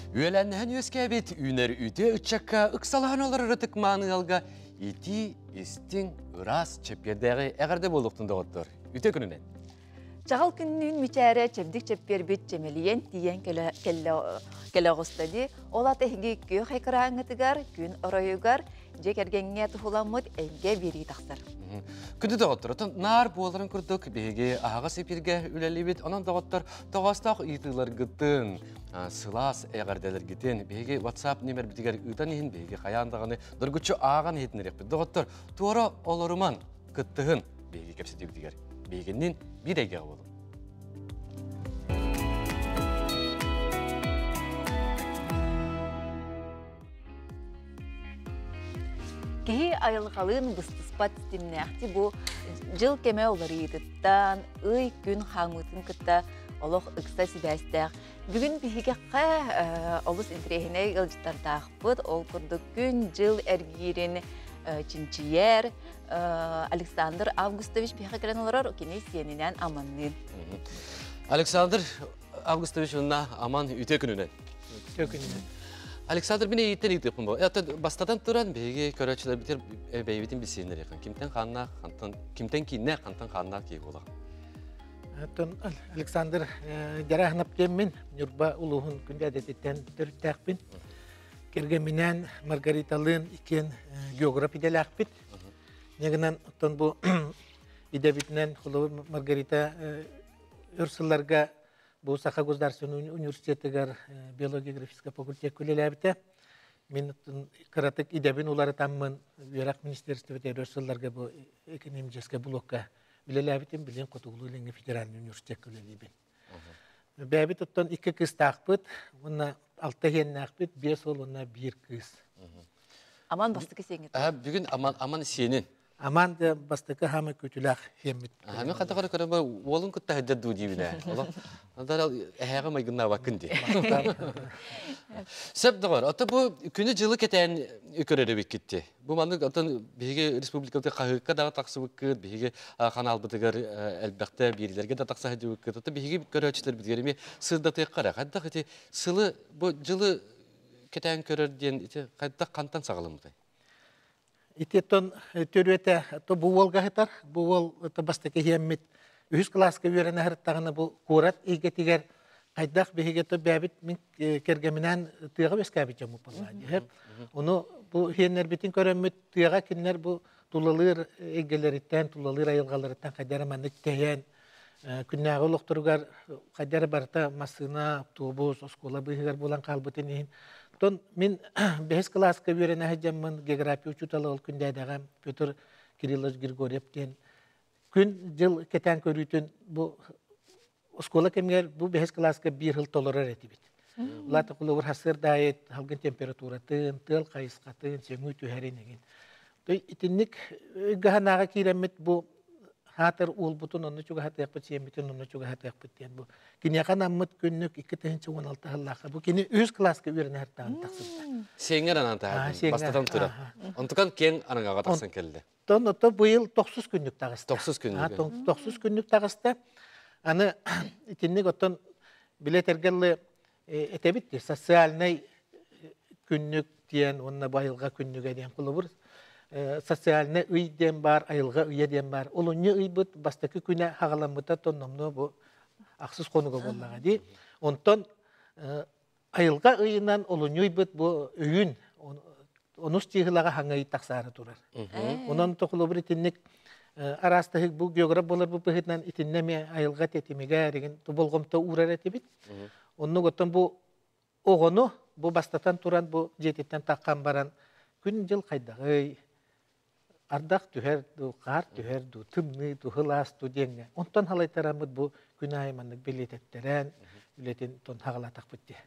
Үөлэннэһэн үөскээбит үүнэр үтүө ыччакка ыксалаһан олорор ытык-мааны ыалга итии, истиҥ, ыраас, чэппиэрдээҕи эҕэрдэ буолуохтун доҕоттор. Үтүө күнүнэн! Чаҕыл күннүүн мичээрэ чэбдик чэппиэрбит чэмэлийэн тиийэн кэлэ оҕуста дии. Ол ат эһиги күөх экраҥҥытыгар, күн оройугар дьиэ кэргэҥҥэ туһуламмыт эйгэ биэрии тахсар. Күндү доҕоттор, отон наар буоларын курдук биһиги аһаҕас эпиргэ үлэлиибит. Онон доҕоттор тоҕоостоох ыйытыыларгытын, сылаас эҕэрдэлэргитин биһиги WhatsApp нүмербитигэр ыытан иһин биһиги хайаан даҕаны доргуччу ааҕан иһитинэриэхпит. Доҕоттор, туора олоруман, кыттыһын биһиги кэпсэтиибитигэр. Биһигиннин биир эйгэҕэ буолуҥ. Киһи айылҕалыын быстыспат ситимнээхти бу дьыл кэмэ уларыйыытыттан, ый күн хаамыытын кытта олох ыкса сибээстээх. Бүгүн биһигэххэ олус интэриэһинэй ыалдьыттардаахпыт. Ол курдук күн-дьыл эргиирин чинчийэр Александр Августович биһиэхэ кэлэн олорор, кини сиэнинэн Аманныын. Александр Августович уонна Аман үтүө күнүнэн. Үтүө күнүнэн. Александр мин эйиттэн ыытыахпын бу. Это бастатан туран биһиги көрөөччүлэрбитин бэйэбитин билсиһиннэриэххин. Кимтэн хааннаах, хантан кимтэн кииннээх, хантан хааннаах киһи буолаҕын? Оттон Александр Дьарааһынап диэммин, Ньурба улууһун Күндээдэтиттэн төрүттээхпин. Кэргэмминээн Маргариталыын иккиэн географ идэлээхпит. Ньыгынан оттон бу идэбитинэн холобур Маргарита өр сылларга бу Саха государственнай университетыгар биология-географическай факультекка үлэлээбитэ. Мин кыратык идэбин уларытаммын үөрэх министерствотыгар өр сылларга бу экономическай блокка үлэлээбитим, билигин Хотугулуу-Илиҥҥи федеральнай университекка үлэлиибин. Бэйэбит оттон икки кыыстаахпыт уонна алта иһиэннээхпит, биэс уол уонна биир кыыс. Аман бастакы сиэҥҥит. Бүгүн Аман Аман сиэнин. Аман да бастакы хаамай күтүлээх сиэммит. Мен хата көрө көрө уолун кытта сылдьар дуу диибин ээ. Олох Андарал эһээҕи майгыннаабаккын дии. Сөп доҕор, ото бу күнү дьылы кэтээн көрөр эбиккит Бу маннык оттон биһиги республикабытыгар хаһыакка да тахсыбыккыт, биһиги ханаалбытыгар элбэхтэ биирилэргэ да тахса сылдьыбыккыт. Ото биһиги көрөөччүлэрбитигэр эмиэ сырдатыахха эрэ. Хайдах ити сылы бу дьылы кэтээн көрөр диэн ити хайдах хантан саҕаламмытай? Ити оттон төрүөтэ то бу уолга сытар, бу уол бастакы иһиэммит үһүс кылааска үөрэнэ сырыттаҕына бу куорат эйгэтигэр хайдах биһиги то бэйэбит мин кэргэминээн тыаҕа үөскээбит дьоммут буоллаҕа. Ону бу иһиэннэрбитин көрөммүт тыаҕа кинилэр бу тулалыыр эйгэлэриттэн, тулалыыр айылҕаларыттан хайдах эрэ маннык тэйэн күннээҕи олохторугар хайдах эрэ барыта массыына, автобус, оскуола быыһыгар буолан хаалбытын иһин. Оттон мин бэһис кылааска үөрэнэ сылдьаммын география учуутала ол күндээдэҕэ Петр Кириллович Григорьев диэн күн-дьыл кэтээн көрүүтүн бу оскуола кэмигэр бу бэһис кылааска биир сыл толорор этибит. Улаата холобур сарсыарда аайы салгын температуратын, тыал хайысхатын, сөҥүү түһэрин игин. Итинник өйгө-санааҕа киирэммит бу хаатыр уолбутун онно чугаһатыахпыт, сиэммитин онно чугаһатыахпыт диэн бу киниэхэ анаммыт күннүк 2016 сыллаахха бу кини үһүс кылааска үөрэнэ сыртаҕын тахсыбыта. Сиэҥҥэр анаан таһаардым, бастатан турар. Онтукан киэҥ араҥаҕа тахсан кэллэ. Тон ото быйыл тохсус күннүк таҕыста. Тохсус күннүк. Тохсус күннүк таҕыста. Аны итинник оттон билэ этэргэ этэбит социальнай күннүк диэн уонна бу айылҕа күннүгэ диэн холобур социальнай ый диэн баар, айылҕа ыйа диэн баар. Олунньу ыйбыт бастакы күнэ хаҕаламмыта тонномно бу ахсыс хонуга буоллаҕа дии. Онтон айылҕа ыйынан олунньу ыйбыт бу өйүн онус чыыһылаҕа хаҥа ый тахсаары турар. Онон холобур итинник араастаһык бу географ буолар бу быһыытынан итиннэ эмиэ айылҕа тэтимигэр игин болҕомто уурар этибит. Оннук оттон бу оҕону бу бастатан туран бу дьиэтиттэн таххан баран күн-дьыл хайдаҕый, ардах түһэр дуу, хаар түһэр дуу, тымныы дуу, сылаас дуу диэҥҥэ. Онтон халайтараммыт бу күн аайы маннык билиэтэттэрэн үлэтин тон хаҕалаатахпыт дии.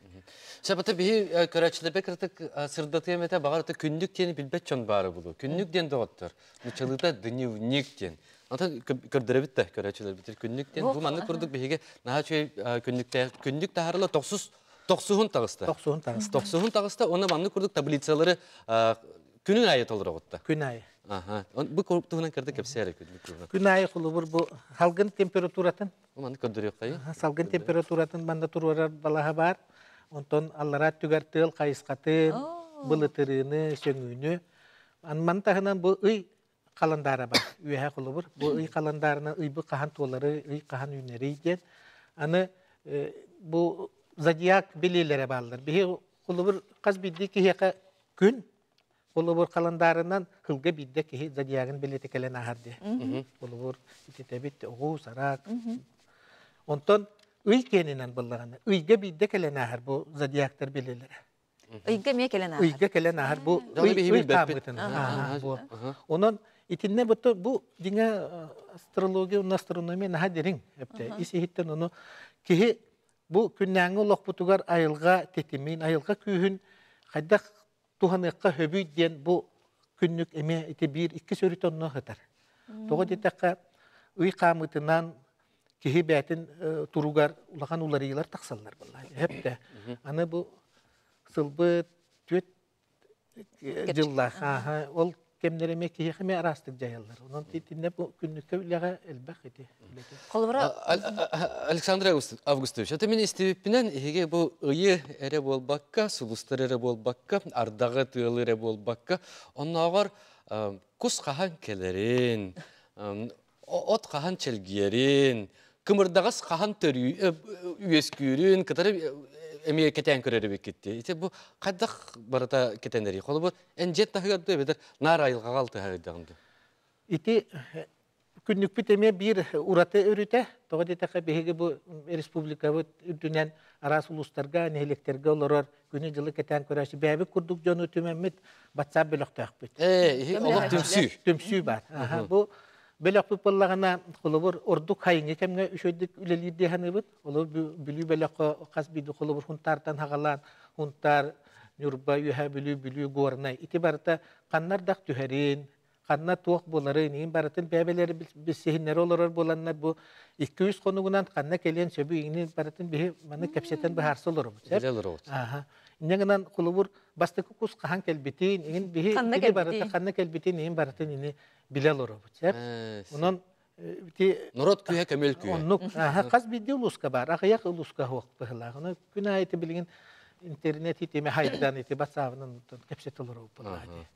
Сабата биһи көрөөччүлэрбэ кыратык сырдатыам этэ, баҕар күннүк диэни билбэт дьон баара булу. Күннүк диэн доҕоттор. Нучалыыта дневник диэн. Онтон көрдөрөбүт да көрөөччүлэрбитир күннүк диэн. Бу маннык курдук биһиги наһаа үчүгэй күннүктээх күннүк таһаарыла тохсус тохсуһун таҕыста. Тохсуһун таҕыста. Тохсуһун таҕыста уонна маннык курдук таблицалары күнүн аайы толороҕутта. Күн аайы. Аха. Бу туһунан кырдык кэпсээр күннүк туһунан. Күн аайы холобур бу салгын температуратын Маннык көрдөрүөххэй. Салгын температуратын манна туруорар балаһа бар. Онтон аллараа өттүгэр тыал хайысхатын, былытырыыны, сөҥүүнү. Маны таһынан бу ый халандаара бар. Үөһэ холобур, бу ый халандаарынан ыйбыт хаһан туолары, ый хаһан үүнэрий диэн. Аны бу зодиак билиилэрэ бааллар. Биһи холобур хас биирдии киһиэхэ күн холобур халандаарынан сылга биирдэ киһи зодиагын билиэтэ кэлэн ааһар диye. Холобур ититэбит оҕус, сараак. Онтон ый киэнинэн буллаҕына ыйга биирдэ кэлэн ааһар бу зодиактар билиилэрэ. Ыйга эмиэ кэлэн ааһар. Ыйга кэлэн ааһар бу ый хаамыытын. Онон итиннэ бу бу дьиҥэ астрология уонна астрономия наһаа дириҥ эптэ. Ис иһиттэн ону киһи бу күннээҥҥи олохпутугар айылҕа тэтимин, айылҕа күүһүн хайдах туһаныахха хөбүй диэн бу күннүк эмиэ ити биир иккис өрүт онно сытар. Тоҕо диэтэххэ ый хаамыытынан киһи бэйэтин туругар улахан уларыйыылар тахсаллар буолла. Эптэ. Аны бу сылбыт түөрт дьыллаах ааһа ол кэмнэр эмиэ киһиэхэ эмиэ араастык дьайаллар. Онон итиннэ бу күннүккэ үлэҕэ элбэх ити үлэтэ. Холобура Александр Августович, это мин истибиппинэн эһиги бу ыйы эрэ буолбакка, сулустар эрэ буолбакка, ардаҕы тыалы эрэ буолбакка, оннооҕор кус хаһан кэлэрин, от хаһан чэлгиэрин, кымырдаҕас хаһан төрүү үөскүүрүн кытары эмиэ кэтээн көрөр эбиккит. Ити бу хайдах барыта кэтэнэрий? Холобур, эн дьиэ таһыгар дуу эбэтэр наар айылҕаҕа алтыһарыйдаҕын дуу? Ити күннүкпүт эмиэ биир ураты өрүтэ. Тоҕо диэтэххэ, биһиги бу республикабыт үрдүнэн араас улуустарга, нэһилиэктэргэ олорор күнү-дьылы кэтээн көрөөччү бэйэбит курдук дьону түмэммит WhatsApp бөлөхтөөхпүт. Ээ, олох түмсүү. Түмсүү бар. Бу бөлөхпүт буоллаҕына, холобур, ордук хайыҥҥы кэмҥэ үчүгэйдик үлэлиир дии саныыбыт. Олор Бүлүү бөлөххө хас биирдии холобур Хунтаартан хаҕалаан Хунтаар, Ньурба, Үөһээ Бүлүү, Бүлүү, Горнай ити барыта ханна ардах түһэрин, ханна туох буоларын, иин барытын бэйэлэри билсиһиннэри олорор буоланнар бу 2-3 хонугунан ханна кэлиэн сөбү иҥнин барытын биһи маны кэпсэтэн быһаарса олоробут. Билэ олоробут. Аха. Инньэ гынан холобур бастакы кус хаһан кэлбитин, иҥин биһи ити барыта ханна кэлбитин иин барытын ини билэ олоробут. Сөп. Онон ити Народ күүһэ көмөл күүһэ. Оннук. Аха, хас биирдии улууска баар. Аҕыйах улууска суох быһыылаах. Ону күн аайы ити билигин интернет итиме хайдан ити батсаабынан кэпсэтэ олоробут буоллаҕа дии.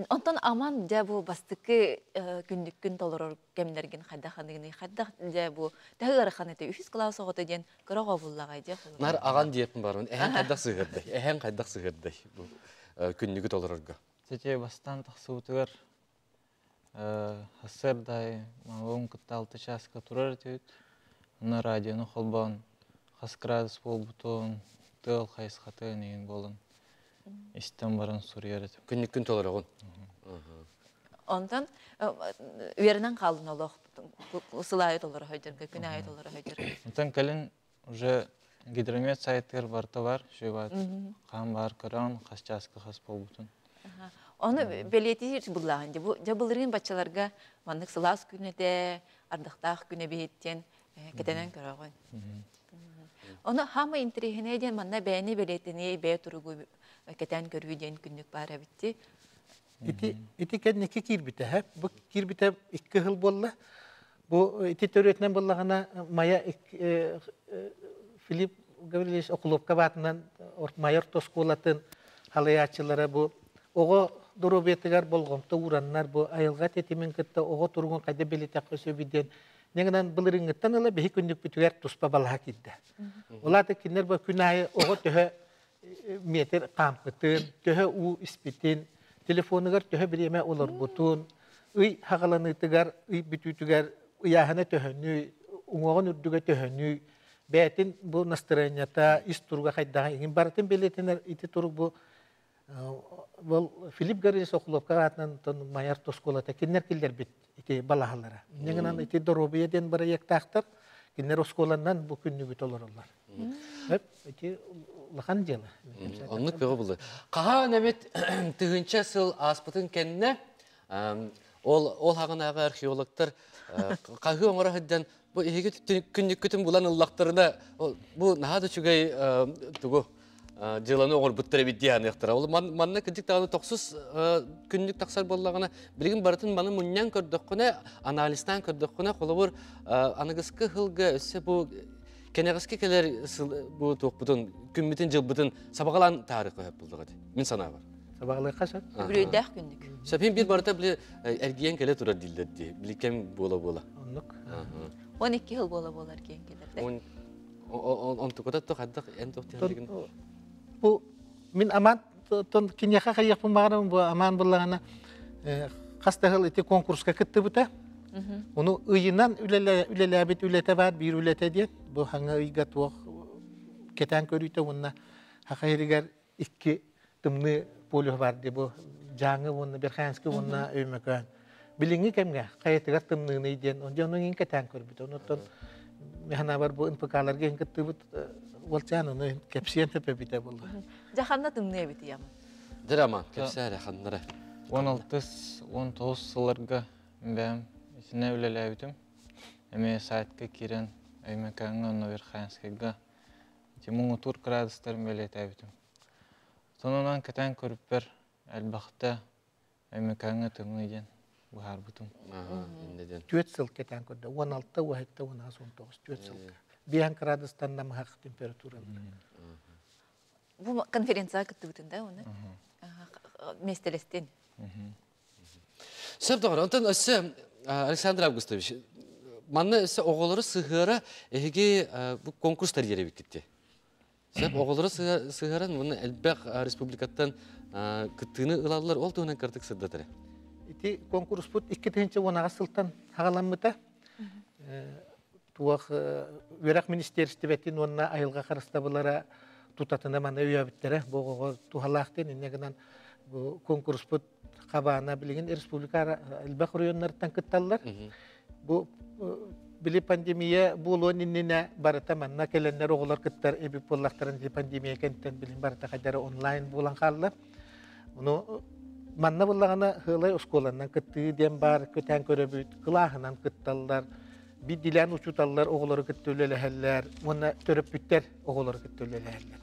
Онтон аман дьэ бу бастакы күннүккүн толорор кэмнэргин хайдах аныгыный хайдах дьэ бу төһө ыарахан этэ үһүс кылаас оҕото диэн кыра оҕо буллаҕай дьэ Нар аҕан диэппин барбын эһэҥ хайдах сыһыардай эһэҥ хайдах сыһыардай бу күннүгү толорорго Сити бастаан тахсыбытыгар сарсыарда маҥан кытта алта чааска турар этибит. Онно радиону холбоон хас градус буолбутун, тыал хайысхатын игин буолан истэн баран суруйар этим. Күннүккүн толороҕун. Онтон үөрэнэн хаалдын олох сыл аайы толоро сылдьарга, күн аайы толоро сылдьарга. Онтон кэлин уже гидромет сайтыгар барыта бар, шөбат хаан баар көрөн, хас чааска хас буолбутун. Ону бэлиэтиир буллааһын дьэ бу дьэ былырыын баччаларга маннык сылаас күн этэ, ардахтаах күн эбиһиттэн кэтэнэн көрөҕүн. Ону хаама интэриэһинэй диэн манна бэйэни бэлиэтинии, бэйэ туругу кэтээн көрүү диэн күннүк баар эбитти. Ити ити кэнники киирбитэ, бу киирбитэ икки сыл буолла. Бу ити төрүөтүнэн буоллаҕына Майа Филипп Гаврильевич Окуловка баатынан Майа орто оскуолатын халайааччылара бу оҕо доруобуйатыгар болҕомто уураннар бу айылҕа тэтимин кытта оҕо туругун хайда билитэххэ сөбүй диэн ньыгынан былырыыҥҥыттан ыла биһи күннүкпүтүгэр туспа балаһа киирдэ. Ол аата кинилэр бу күн аайы оҕо төһө метр хаампытын, төһө уу испитин, телефонугар төһө бириэмэ олорбутун, ый хаҕаланыытыгар, ый бүтүүтүгэр ыйааһына төһөнүй, уҥуоҕун үрдүгэ төһөнүй, бэйэтин бу настырыанньата, ис туруга хайдаҕа иҥин барытын бэлиэтэнэр ити турук бу ол Филипп Гаврилович Охлопка аатынан Майар оскуолата кинилэр киллэрбит ити балаһалара. Инньэ гынан ити доруобуйа диэн бырайыактаахтар, кинилэр оскуоланан бу күннүгү толороллор. Ити улахан дьыала. Оннук бөҕө булду. Хаһан эмит тыһыынча сыл ааспытын кэннэ ол ол хаҕынааҕы археологтар хаһыы оҥоро сылдьан бу эһиги күннүккүтүн булан ыллахтарына бу наһаа да үчүгэй тугу дьыаланы оҥорбуттар эбит дии саныахтара. Ол манна кырдьык даҕаны тохсус күннүк тахсар буоллаҕына билигин барытын маны мунньан көрдөххүнэ анализтаан көрдөххүнэ холобур аныгыскы сылга өссө бу Кэнэҕэски кэлэр сыл бу туохпутун, күммүтүн, дьылбытын сабаҕалаан таарык көһөп булдуга ди. Мин санаабар. Сабаҕалыахха сөп. Үбүлүөйдээх күннүк. Сөп, бир барыта били эргийэн кэлэ турар дииллэр дии. Били кэм буола-буола. Оннук. 12 жыл буола-буола эргийэн кэлэр. Онтуката то хайдах эн туох тиһэлигин? Бу мин аман тон киниэхэ хайыахпын баҕарабын бу аман буллаҕына хас да сыл ити конкурска кыттыбыта. Ону ыйынан үлэлээбит үлэтэ баар биир үлэтэ диэн бу хаҥа ыйга туох кэтээн көрүүтэ уонна хаха иһигэр икки тымныы полюһа бар дии бу Дьааҥы уонна Верхоянский уонна Өймөкөөн. Билиҥҥи кэмҥэ хайатыгар тымныыный диэн онон иҥин кэтээн көрбүт. Онуттан механабар бу НПК-ларга иһин кыттыбыт уолчаан ону кэпсиэн сөп эбитэ буолла. Дьэ ханна тымныы эбит ям? Драма кэпсээ эрэ ханнара. 16-19 сылларга бэйэм итинэ үлэлээбитим. Эмиэ сайтка киирэн Өймөкөөҥҥө уонна Верхоянскайга ити муҥутуур кыраадыстарын бэлиэтээбитим. Сонунан кэтээн көрүппэр элбэхтэ Өймөкөөҥҥө тымныы диэн быһаарбытым. Түөрт сыл кэтээн көрдө. 16, 17, 18, 19, түөрт сыл. Биэһэн градустан намыһах температура. Бу конференцияға кыттыбытын да оны? Миэстэлэстин. Сөп доҕор, онтон өссө Александр Августович, манна өссө оҕолору сыһыара эһиги бу конкурс тэрийэр эбиккит Сөп оҕолору сыһыаран уонна элбэх республикаттан кыттыыны ылаллар, ол туһунан кырдык сырдатар. Ити конкурспут 2018 сылтан хаҕаламмыта. Туох үөрэх министиэристибэтин уонна айылҕа харыстабылара тутатына маны өйөөбүттэрэ бу оҕоҕо туһалаах диэн инньэ гынан бу конкурспут хабаана билигин республика элбэх оройуоннарыттан кытталлар. Бу били пандемия буолуон иннинэ барыта манна кэлэннэр оҕолор кыттар эбит буоллахтарын ити пандемия кэнниттэн билин барыта хайдары онлайн буолан хаалла. Ону манна буллаҕына сыалай оскуоланан кыттыы диэн баар көтөөн көрөбүт, кылааһынан кытталлар, бидилээн учууталлар оҕолору кытта үлэлэһэллэр уонна төрөппүттэр оҕолору кытта үлэлэһэллэр.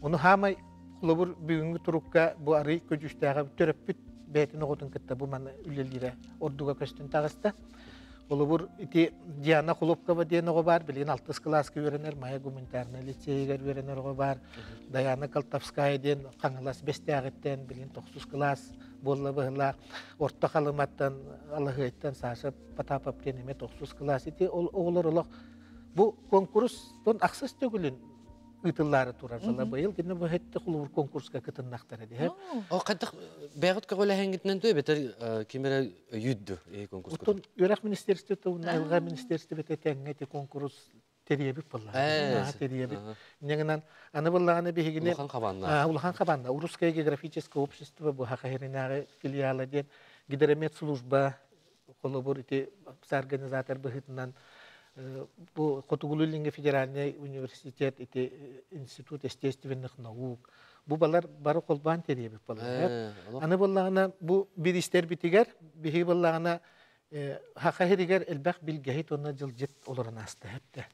Ону хаамай холобур бүгүҥҥү турукка бу арый көдьүүстээҕэ төрөппүт бэйэтин оҕотун кытта бу маны үлэлиирэ ордуга көстөн таҕыста. Холобур ити Диана Хлопкова диэн оҕо баар, билигин алтыс кылааска үөрэнэр, Майа гуманитарнай лицейигэр үөрэнэр оҕо баар. Даяна Колтовская диэн Хаҥалас Бэстээҕиттэн билигин тохсус кылаас буолла быһылаах. Орто Халыматтан, Алаһыайтан Саша Потапов диэн эмиэ тохсус кылаас. Ити оҕолор олох бу конкурстан ахсыс төгүлүн ыытыллаары турар была быйыл кини бу хетте холобур конкурска кытыннахтара диһэ. О хайдах бэйэҕит көҕүлэһэҥҥитинэн дуо эбэтэр ким эрэ өйүүр дуо конкурска? Оттон үөрэх министерствота уонна айылҕа министерствота тэҥҥэ ити конкурс тэрийэбит буолла. Тэрийэбит. Инньэ аны буллаҕына биһигини улахан хабааннаах. Улахан хабааннаах. Русское географическое общество бу Хахахиринааҕы филиала диэн гидромедслужба холобур ити организатор быһыытынан бу Хотугулуу-Илиҥҥи федеральнай университет ити институт естественных наук бу балар бары холбоон тэрийэбит балар. Аны буоллаҕына бу биристэрбитигэр биһиги буоллаҕына Хаха сиригэр элбэх билгэһит уонна дьылдьыт олорон ааста эптэ.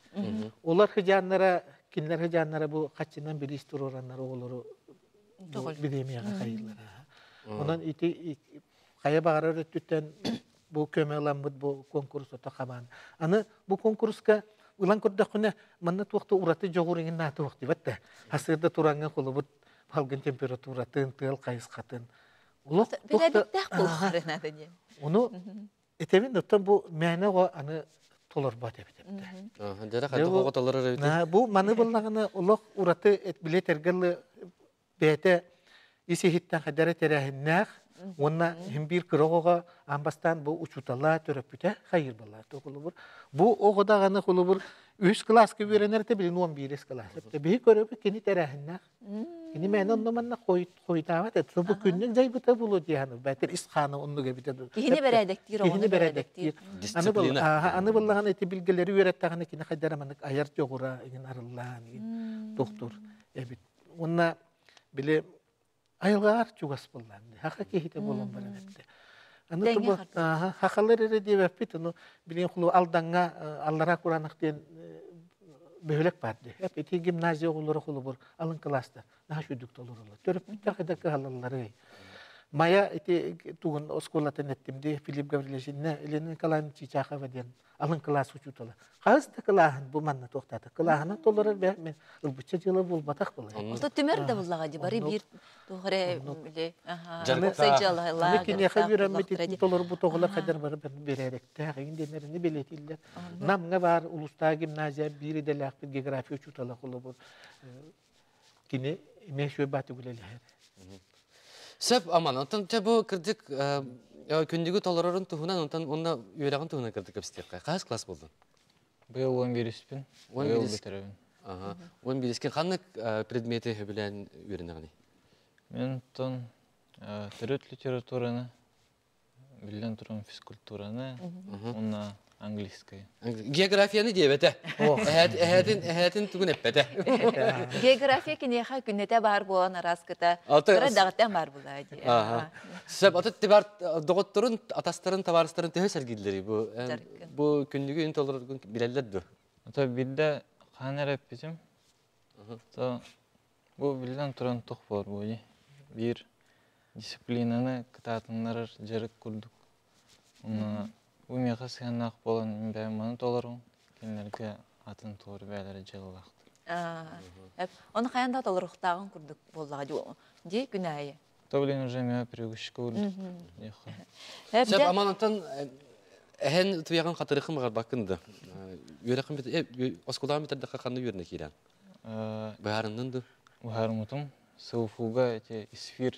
Олар хыдьааннара, кинилэр хыдьааннара бу хаччынан бириис туруораннар оҕолору бириэмийэҕэ хайыыллара. Онон ити хайа баҕарар өттүттэн бу көмө ыламмыт бу конкурс ото хабаан. Аны бу конкурска ылан көрдөххүнэ манна туох да ураты дьоҕур иҥин наата туох дибэт да. Хасыарда тураҥҥа холобур халгын температуратын, тыал хайысхатын Олох Бэрээдэктээх буолуохтара наада диэн. Ону этэбин оттон бу мээнэ оҕо аны толорбот эбит эбитэ. Дьэрэ хайдах оҕо толорор эбит. Бу маны буллаҕына олох ураты билет эргэллы бэйэтэ ис иһиттэн хайдара тэрээһиннээх уонна иһин биир кыра оҕоҕо аан бастаан бу учуутала төрөппүтэ хайыр балла холобур бу оҕо даҕаны холобур үһүс кылааска үөрэнэр этэ билин уон биирис кылаас биһи көрөбүт кини тэрээһиннээх Кини мээнэ онно манна хойутаабат этэ. Бу күннүк дьайбыта буолуо диэһэн бээтэр ис хаана оннук эбитэ. Киһини бэрээдэктиир, оҕону бэрээдэктиир. Аны буллаҕына ити билгэлэри үөрэттэҕинэ кини хайдара маннык айар дьоҕура иҥин арыллаан иҥин тохтуур эбит. Уонна били айылҕаҕар чугас буллаан хаха киһитэ буолан баран эптэ. Аны тубу хахалар эрэ диэбэппит, ону билигин хулу Алдаҥҥа аллараа кураанах диэн бөһүөлэк баар дии. Эп ити гимназия оҕолоро холобур алын кылааста наһаа үчүгдүк толороллор. Төрөппүттэр хайдах кыһаллалларый? Майа ити тугун оскуолатын эттим дии Филипп Гаврильевич иннэ Елена Николаевна Чичахова диэн алын кылаас учуутала. Хаһыс да кылааһын бу манна туохтаата. Кылааһынан толорор бэ мен ылбычча дьыала буолбатах буолар. Ото түмэр да буллаҕа ди бары биир туох эрэ биле Аны киниэхэ үөрэммит толорбут оҕолор хайдар бары бэрээдэктээх иҥин диэннэрини бэлиэтииллэр. Намҥа баар улуустааҕы гимназия биир идэлээхпит география учуутала холобур кини эмиэ үчүгэй баатык үлэлэһэр. Сөп, аман. Онтон дьэ бу кырдьык күндүгү толорорун туһунан, онтон уонна үөрэҕин туһунан кырдьык кэпсэтиэххэ. Хаһыс класс буолдун? Быйыл 11-пин. Быйыл бүтэрэбин. Аха. 11-ке ханнык предмети сөбүлээн үөрэнэҕиний? Мен оттон төрүт литератураны Биллэн туран физкультураны уонна английскай. Географияны диэбэтэ. Эһээтин эһээтин тугун эппэтэ. География киниэхэ күннэтэ баар буолан араскыта кыра даҕаттан баар буолаа дии. Сөп, аты тибар доҕотторун, атастарын, табаарыстарын төһө сэргииллэрий бу бу күннүгү ин толороргун билэллэр дуо? Ото бирдэ хаан эрэ эппитим. То бу биллэн туран тух буолар буолуй. Биир дисциплинаны кытаатыннарар дьарык курдук. Уонна бу миэхэ сыһыаннаах буолан мин бэйэм маны толорум, кинилэргэ атын тугу бэйэлэрэ дьыалалаахтар. Ону хайаан да толоруохтааҕын курдук буоллаҕа дии күн аайы. То блин уже миэхэ привычка курдук. Сөп, аман онтон эһэн туйаҕын хатырыхын баҕарбаккын да. Үөрэхин оскуолаҕын бүтэрдэххэ ханна үөрэнэ киирэн? Быһаарыннын дуу? Быһаарыммытым. СУФУга эти исфир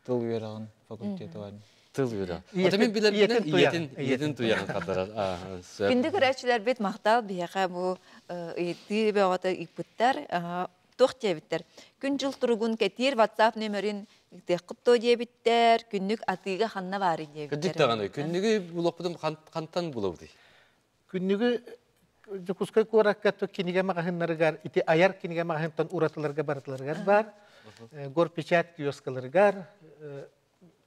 тыл үөрэҕин факультета бар. Тыл үөрэҕэ. Ата мин билэрбинэн ийэтин ийэтин туйаҕын хатарар. Күндү көрөөччүлэрбит махтал биһиэхэ бу ыйытыы бөҕөтө ыыппыттар. Туох диэбиттэр? Күн-дьыл туругун кэтиир WhatsApp нөмөрүн ыытыаххыт дуо диэбиттэр. Күннүк атыыга ханна баарый диэбиттэр. Күндүк даҕаны. Күннүгү булуохпутун хантан булабытый? Күннүгү Дьокуускай куоракка кинигэ маҕаһыыннарыгар ити айар кинигэ маҕаһыынтан уратыларга барытыларыгар баар. Горпечать киоскаларыгар,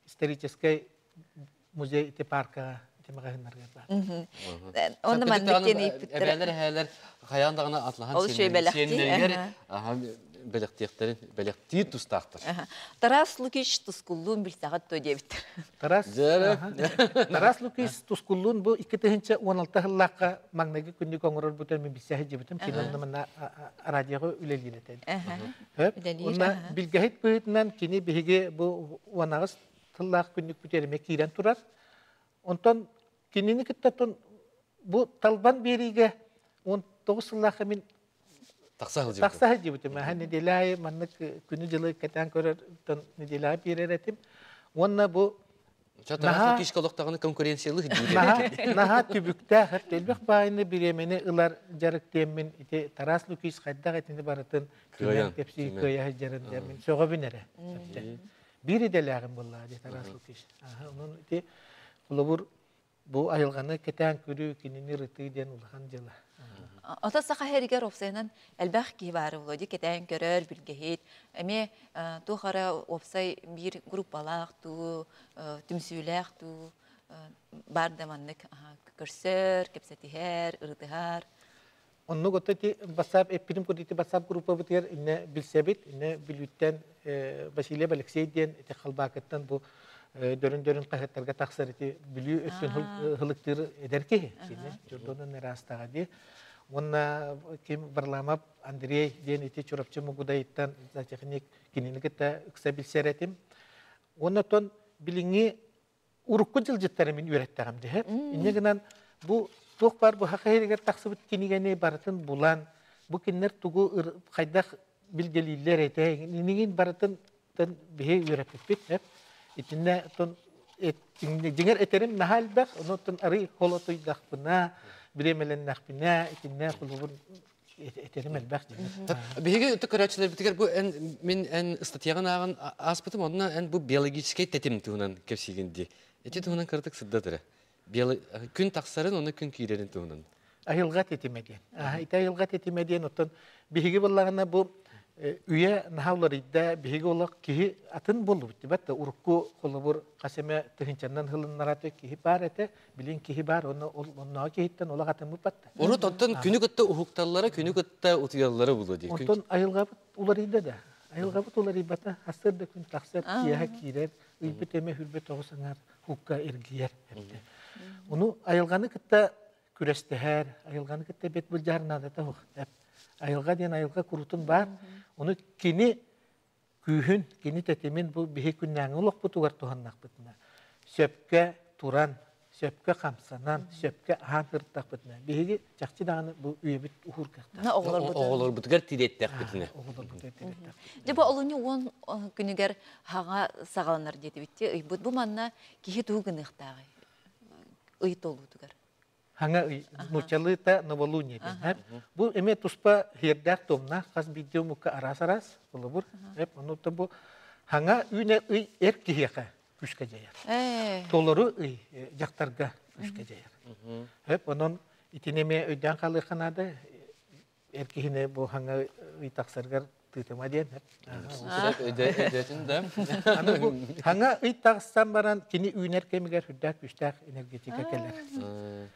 историческай музей ити паркаҕа ити маҕаһыыннарыгар баар. Онно маннык диэн ыйыппыттара. Эбээлэр эһээлэр хайаан даҕаны атлаһан сиэннэригэр бэлэхтиэхтэрин бэлэхтиир тустаахтар. Тарас Лукич Тускуллуун билсэҕит дуо диэбиттэр. Тарас Тарас Лукич Тускуллуун бу 2016 сыллаахха маҥнайгы күннүк оҥорор бутан мин билсэ сылдьыбытым кини онно манна радиоҕа үлэлиир этэ. Уонна билгэһит быһыытынан кини биһиги бу 18 тыллаах күннүкпүт эримэ киирэн турар. Онтон кинини кытта бу талбан биэриигэ 19 сыллаахха мин Тахса сылдьыбытым. Тахса сылдьыбытым. Аха неделя аайы маннык күнү-дьылы кэтээн көрөр неделяҕа биэрэр этим. Уонна бу Наһаа кишка олохтоҕуна конкуренциялык диир. Наһаа түбүктээх, элбэх баайыны бириэмэни ылар дьарык диэммин ити Тарас Лукич хайдах итини барытын түмэн кэпсии кыайа сылдьарын диэммин сөҕөбүн эрэ. Биир идэлээҕим буоллаҕа дии Тарас Лукич. Онон ити холобур Бу айылҕаны кэтээн көрүү, кинини ырытыы диэн улахан дьыала. Ото саха сиригэр уопсайынан элбэх киһи баар буолуо дии кэтээн көрөр, билгэһит. Эмиэ туох эрэ уопсай биир группалаах дуу, түмсүүлээх дуу баар да маннык көрсөр, кэпсэтиһэр, ырытыһар. Оннук ото ити WhatsApp эппитим курдук ити WhatsApp группабытыгар иннэ билсэбит, иннэ Бүлүүттэн Васильев Алексей диэн ити Халбаакыттан бу дөрүн-дөрүн хаһыаттарга тахсар ити Бүлүү өттүн ылыктыыр эдэр киһи. Кини Дьордонун ыраастаҕа дии. Уонна ким Варламов Андрей диэн ити Чурапчы Мугудайыттан зоотехник кинини кытта ыкса билсэр этим. Уонна оттон билиҥҥи урукку дьылдьыттары мин үөрэттэҕим дьэ. Инньэ гынан бу туох баар бу саха сиригэр тахсыбыт кинигэни барытын булан, бу кинилэр тугу хайдах билгэлииллэр этэ, инигин барытын биһи үөрэппиппит. Итиннэ дьиҥэр этэрим наһаа элбэх, онон арый холотуйдахпына, бириэмэлэннэхпинэ, итиннэ холобур этэрим элбэх дьиҥэр. Биһиги ытык көрөөччүлэрбитигэр бу эн мин эн ыстатыйаҕын ааҕан ааспытым, онно эн бу биологическай тэтим туһунан кэпсиигин дии. Ити туһунан кыратык сырдат эрэ. Күн тахсарын, онно күн киирэрин туһунан. Айылҕа тэтимэ диэн. Ити айылҕа тэтимэ диэн оттон биһиги буоллаҕына бу үйэ наһаа уларыйда, биһиги олох киһи атын буоллубут дибэт да урукку холобур хас эмэ тыһыынчаннан хылыннараты киһи баар этэ, билин киһи баар, онно оннооҕу киһиттэн олох атын баппатта. Урут оттон күнү кытта уһукталлара, күнү кытта утуйаллара булу дии. Онтон айылҕабыт уларыйда да. Айылҕабыт уларыйбата, сарсыарда күн тахсар, киэһэ киирэр, ыйбыт эмэ хүрбэ тоҕус аҥаар укка эргийэр эбитэ. Ону айылҕаны кытта күрэстэһэр, айылҕаны кытта бэт былдьаһар наадата суох. Айылҕа диэн айылҕа курутун баар. Ону кини күүһүн, кини тэтимин бу биһи күннээҥи олохпутугар туһаннахпытына, сөпкө туран, сөпкө хамсанан, сөпкө аһаан сырыттахпытына, биһиги чахчы даҕаны бу үйэбит уһуур кыахтаах. Оҕолорбутугар тириэттэхпитинэ. Оҕолорбутугар тириэттэхпитинэ. Дьэ бу олунньу уон күнүгэр хаҥа саҕаланар диэтибит ыйбыт. Бу манна киһи тугу гыныахтааҕый ый толуутугар? Хаҥа ый нууччалыыта новолуние диэн. Бу эмиэ туспа сиэрдээх туомнаах хас биирдии омукка араас-араас холобур. Ону бу хаҥа үүнэр ый эр киһиэхэ күүскэ дьайар. Толору ый дьахтарга күүскэ дьайар. Онон итини эмиэ өйдөөн хаалыахха наада. Эр киһини бу хаҥа ый тахсарыгар тыытыма диэн. Өйдөтүн да. Аны бу хаҥа ый тахсан баран кини үүнэр кэмигэр үрдээх күүстээх энергетика кэлэр.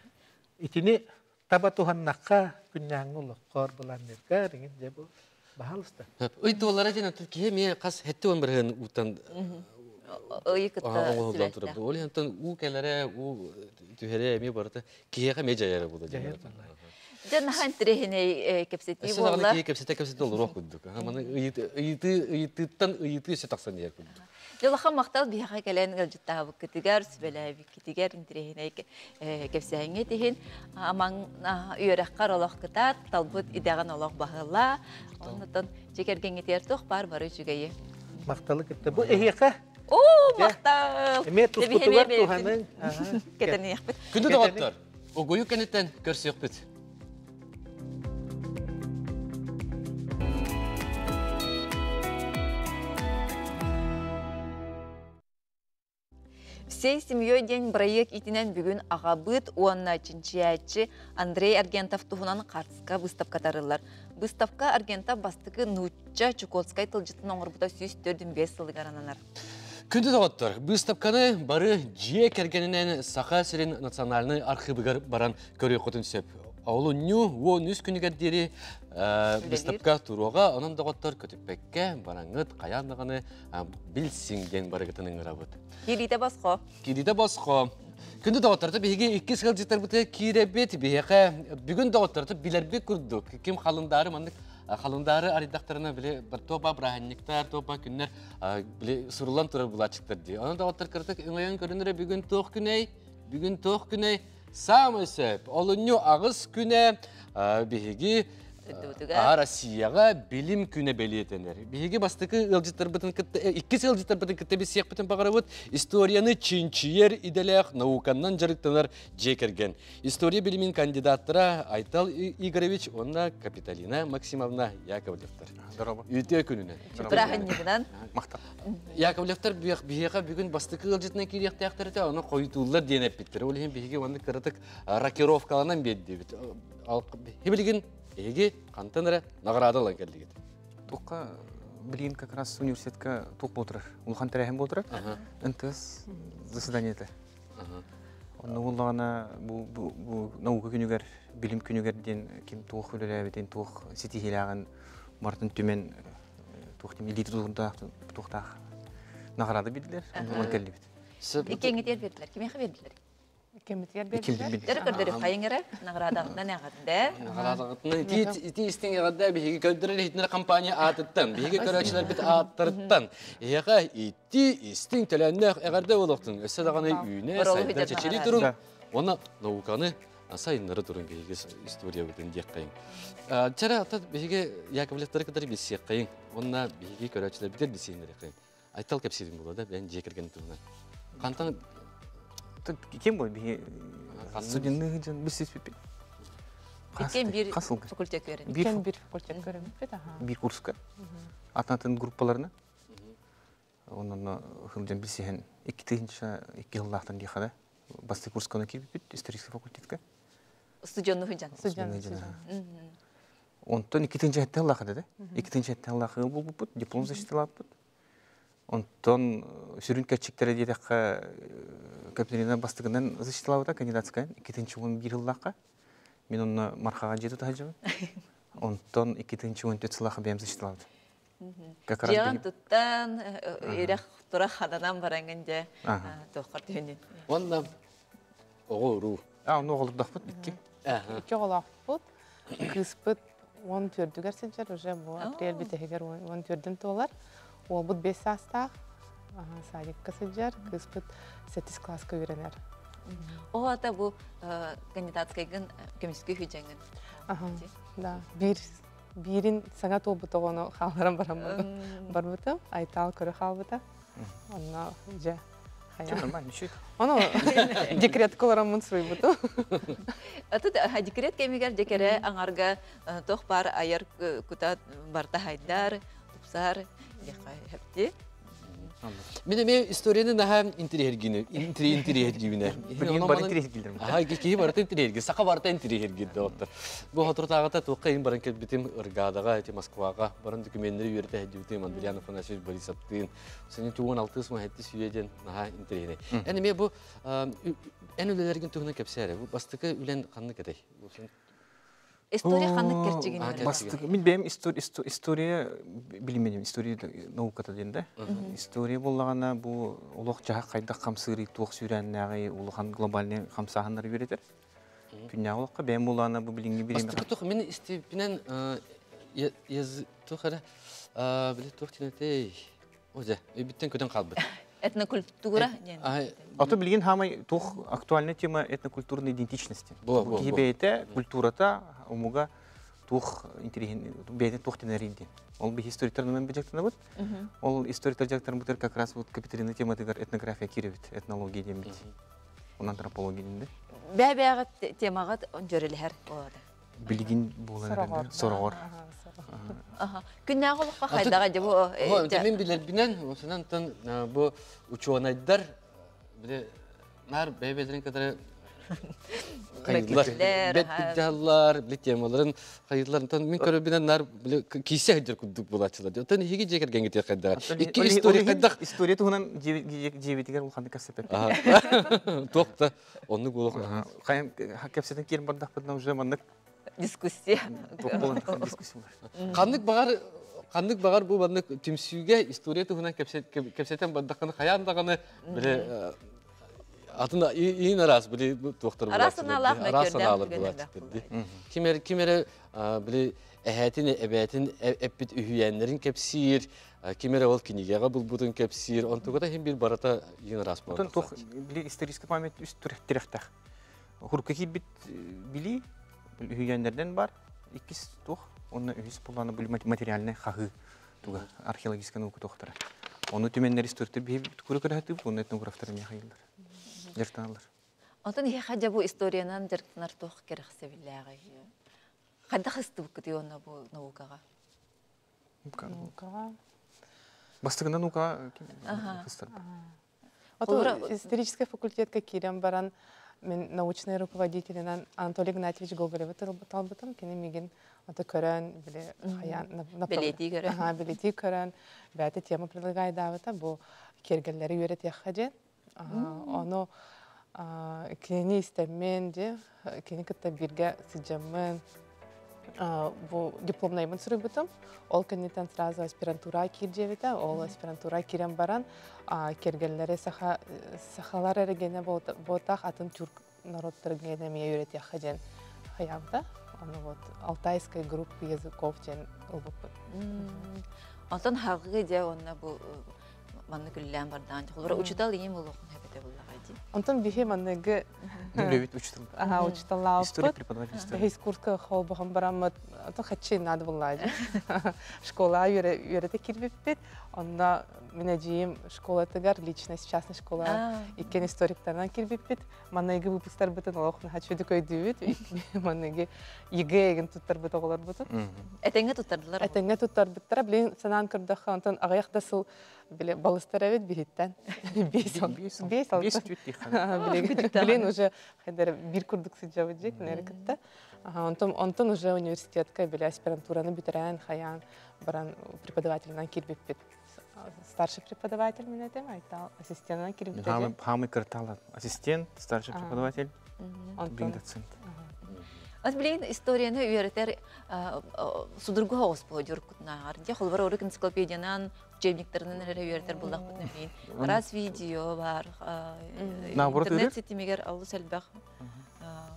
Итини таба туһаннахха күннээҥҥи олоххор былаанныырга риҥин дьэ бу баһаалыста. Ый туолара диэн киһи эмиэ хас 70% ууттан ыйы кытта оҥоһуллан турар. Ол иһин уу кэлэрэ, уу түһэрэ эмиэ барыта киһиэхэ эмиэ дьайара буолар. Дьэ наһаа интэриэһинэй кэпсэтии буолла. Киһи кэпсэтэ кэпсэтэ олоруох курдук. Маны ыйытыы ыйытыыттан ыйытыы өссө тахсан иһэр курдук. Дьылаха махтал биһиэхэ кэлэн ыалдьыттаабыккытыгар, сүбэлээбиккитигэр интэриэһинэй кэпсээҥҥит иһин амаҥ үөрэххэр олох кытаат, талбыт идэҕин олох баһыла. Оннотон дьиэ кэргэҥҥитигэр туох баар бары үчүгэйи. Махталы кытта. Бу эһиэхэ Оо, махтал! Эмиэ туспутугар туһаныҥ. Кэтэниэхпит. Күндү доҕоттор, угуйу кэнниттэн көрсүөхпүт. Всей семьей диэн бырайыак иитинэн бүгүн аҕабыт уонна чинчийээччи Андрей Аргентов туһунан хаартыска выставка тарыллар. Выставка Аргентов бастакы нуучча Чукотскай тылдьытын оҥорбута 145 сылыгар ананар. Күндү доҕоттор, быыстапканы бары дьиэ кэргэнинэн Саха сирин национальнай архыыбыгар баран көрүөххүтүн сөп. Олунньу 13 күнүгэр диэри быыстапка туруоҕа, онон доҕоттор көтүппэккэ бараҥҥыт хайаан даҕаны билсиҥ диэн барыгытын ыҥырабыт. Киириитэ босхо. Киириитэ босхо. Күндү доҕотторто биһиги икки сылдьыттарбытыгар киирэбит. Биһиэхэ бүгүн доҕотторто билэрбит курдук. Ким халындаары маннык халындаары арыйдахтарына били туоба бырааһынньыктар, туоба күннэр били суруллан турар булааччыктар дии. Онон доҕоттор кыратык өҥөйөн көрүнэрэ бүгүн туох күнэй? Бүгүн туох күнэй? Саамай сөп. Олунньу аҕыс күнэ биһиги Россияҕа билим күнэ бэлиэтэнэр. Биһиги бастакы ыалдьыттарбытын кытта, иккис ыалдьыттарбытын кытта билсиэхпитин баҕарабыт. Историяны чинчийэр идэлээх науканнан дьарыктанар дьиэ кэргэн. История билимин кандидаттара Айтал Игоревич уонна Капиталина Максимовна Яковлевтар. Здорово. Үтүө күнүнэн. Бырааһынньыгынан. Махтал. Яковлевтар биһиэхэ бүгүн бастакы ыалдьытынан киириэхтээхтэр этэ, ону хойутууллар диэн эппиттэр. Ол иһин биһиги онно кыратык рокировкаланан биэрдибит. Билигин эһиги хантан эрэ наҕараада ылан кэллигит. Туохха билигин как раз университетка туох буолтурар, улахан тэрээһин буолтурар. НТС заседаниета. Онно буоллаҕына бу, бу, бу наука күнүгэр, билим күнүгэр диэн ким туох үлэлээбитин, туох ситиһиилээҕин барытын түмэн туох диэн илии тутуурдаах туохтаах наҕараада биэрдилэр, онно кэллибит. Иккиэҥҥитигэр биэрдилэр. Кимиэхэ биэрдилэр? Иккиэммитигэр биэрдилэр. Дөрү көрдөрү хайыҥ эрэ наҕараадаҕытынан эҕэрдэ. Наҕараадаҕытынан ити ити истиҥ эҕэрдэ биһиги көрдөрөр иһитинэр компания аатыттан, биһиги көрөөччүлэрбит ааттарыттан эһиэхэ ити истиҥ төлөөннөөх эҕэрдэ буолуохтун. Өссө даҕаны үүнэ, сайда чэчирии турун уонна науканы сайыннары турун биһиги историябытын диэххэйиҥ. Чэрэ ата биһиги Яковлевтары кытары билсиэххэйиҥ уонна биһиги көрөөччүлэрбитигэр билсиһиннэриэххэйиҥ. Айтал кэпсиирин буолуо да бэйэн дьиэ кэргэн туһунан. Хантан Ким бу биһи студенны дьон билсиспиппит. Иккен бир факультет көрөн. Иккен бир факультет көрөммүт аха. Бир курска. Атын группаларына. Онон сылдьан билсиһэн 2002 сыллаахтан диэхэ да бастакы курсканы киирбиппит исторический факультетка. Студенну сылдьан. Студен. Онтон 2007 сыллаах да 2007 сыллаах ыал буолбуппут, диплом защиталаабыппыт. Онтон сүрүн кэрчиктэрэ диэтэххэ Капиталина бастакынан защиталаабыта кандидатская 2011 сыллаахха. Мин онно Мархаҕа дьиэ тута сылдьабын. Онтон 2014 сыллаахха бэйэм защиталаабытым. Как раз Дьиэҕин туттан, ирэх тура хананан бараҥын дьэ туоххар түһүнүн. Уонна оҕо уруу. А, ону оҕолордохпут икки. Икки оҕолоохпут. Кыыспыт 14-үгэр сылдьар, уже бу апрель бүтэһигэр 14-үн туолар. Уолбут 5 саастаах, садикка сылдьар, кыыспыт 7 класска үөрэнэр. О, ата бу кандидатскайгын көмүскүү хүдьэҥин. Да, биир биирин саҥа туолбут оҕону хаалларан бараммын барбытым, Айтаал көрө хаалбыта. Онно дьэ хайа. Нормально, үчүгэй. Ону декретка олороммун суруйбутум. Аты декрет кэмигэр дьэкэрэ аҥарга туох баар айар кута барта хайдар, тупсар, диэххэ Мин эмиэ историяны наһаа интириэһиргиини интириэһиргиибинэ. Билигин бары интириэһиргииллэр. Аха, киһи барыта интириэһиргиир, саха барыта интириэһиргиир доҕоттор. Бу соторутааҕыта туохха иһин баран кэлбитим Ыргаадаҕа, эти Москваҕа баран докуменнары үөрэтэ сылдьыбытым Андриан Афанасьевич Борисовтыын. Сенин 16 сыл үйэ диэн наһаа интэриэһинэй. Эн эмиэ бу эн үлэлэргин туһунан кэпсээ эрэ. Бу бастакы үлэн ханнык этэй? История ханнык кэрчигин үөрэтэр? Бастакы мин бэйэм история билиминим, история науката диэн да. История буоллаҕына бу олох дьаһах хайдах хамсыырый, туох сүүрээннээҕий, улахан глобальный хамсааһыннары үөрэтэр. Күннээҕи олоххо бэйэм буоллаҕына бу билиҥҥи бириэмэҕэ. Бастакы туох мин истибиппинэн туох эрэ били туох диэн этэй? О дьэ, өйбүттэн көтөн хаалбыт. Этнокультура диэн. Ото билигин хаамай туох актуальный тема этнокультурной идентичности. Киһи бэйэтэ культурата, омуга туох интэриэһин бэйэтин туох тэнэрий диэн. Ол биһи историктарынан быдьактанабыт. Ол историктар дьарыктарбытыгар как раз вот Капиталина тематыгар этнография киирэбит, этнология диэммит. Он антропология диэн. Бээ-бээҕит темаҕыт дьөрүлэһэр болады. Билигин буолан эрэр сороҕор. Күннээҕи олоххо хайдаҕа дьэ бу Мин билэрбинэн, осунан бу учуонайдар били наар бэйэ-бэйэлэрин кытары хайыылар, бэт дьаһаллар, били темаларын хайыылар. Онтон мин көрөрбүнэн наар били киисэ сылдьар курдук буолааччылар. Оттон иһиги дьиэ кэргэҥҥитигэр хайдаҕа? Икки история хайдах? История туһунан дьиэбитигэр улаханнык кэпсэппэппит. Туох да оннук буолуох. Хайан кэпсэтэн киирэн бардахпытына уже маннык дискуссия. Дискуссия. Ханнык баҕар ханнык баҕар бу маннык түмсүүгэ история туһунан кэпсэтэн бардаххына хайаан даҕаны били атын иин араас били туохтар араас санаалаах араас санаалар буолааччылар ким эрэ ким эрэ били эһээтин эбээтин эппит үһүйээннэрин кэпсиир ким эрэ ол кинигэҕэ булбутун кэпсиир онтугата иһин бир барыта иин араас буолар. Туох били исторический память үс тирэхтэх хурка киирбит били үһүйээннэрдэн бар иккис туох онно үһүс буллааны били материальный хаһыы туга археологическая наука туохтара ону түмэннэр историктар биһи куру көрөһөтүбүт уонна этнографтар эмиэ хайыллар дьарыктаналлар. Онтон иһиэхэ дьэ бу историянан дьарыктанар туох кэрэхсэбиллээҕий? Хайдах ыстыбыккытый уонна бу наукаҕа? Наукаҕа. Бастакынан наука Исторический факультетка киирэн баран мин научный руководителинэн Анатолий Игнатьевич Гоголевы талбытым. Кини мигин аты көрөн, били хаян бэлиэтии көрөн. Аха, бэлиэтии көрөн, бэйэтэ тема предлагайдаабыта бу киэргэллэри үөрэтиэххэ диэн. Ону кинини истэммин, дьэ, кини кытта бииргэ сылдьаммын бу дипломнайбын суруйбутум. Ол кэнниттэн сразу аспирантура киир диэбитэ. Ол аспирантура киирэн баран кэргэннэри саха сахалар эрэгиэнэ буотах атын тюрк народтар гиэнэ эмиэ үөрэтиэххэ диэн хайаабыта. Ону вот алтайская группа языков диэн ылбыппыт. Онтон хаҕыы дьэ уонна бу манна күллээн бардаан холобура учутал ийэм олохун хэбэтэ буллаҕай дии. Онтон биһи манныгы Үлэбит учутал. Аха, учуталлаабыппыт. История преподаватель история. Бэһис курска холбоһон бараммыт, ото хаччы надо буллаа дии. Школа үөрэтэ киирбиппит. Онно мин эдьиийим школатыгар личность частная школа иккиэн историктарынан киирбиппит. Манныгы выпусктарбытын олох наһаа чүдүк өйдүүбүт. Манныгы ЕГЭ эгин туттарбыт оҕолорбутун. Этэҥҥэ туттардылар. Этэҥҥэ туттарбыттара. Билин санаан көрдөххө, онтон аҕыйах да сыл били балыстар эбит биһиттэн. Биэс алта. Билин уже хайдар бир курдук сылдьабыт дьэ кинилэри кытта. Онтон онтон уже университетка били аспирантураны бүтэрээн хайаан баран преподавателинэн киирбиппит. Старший преподаватель мин этим, айтал ассистентынан киирбит. Хамы кырталар. Ассистент, старший преподаватель, бин доцент. Ат билигин историяны үөрэтэр судургу соҕус буо дьуркутнааҕар. Дьэ холбор орук энциклопедиянан, учебниктарынан эрэ үөрэтэр буллахпытына билигин араас видео бар, интернет ситимигэр олус элбэх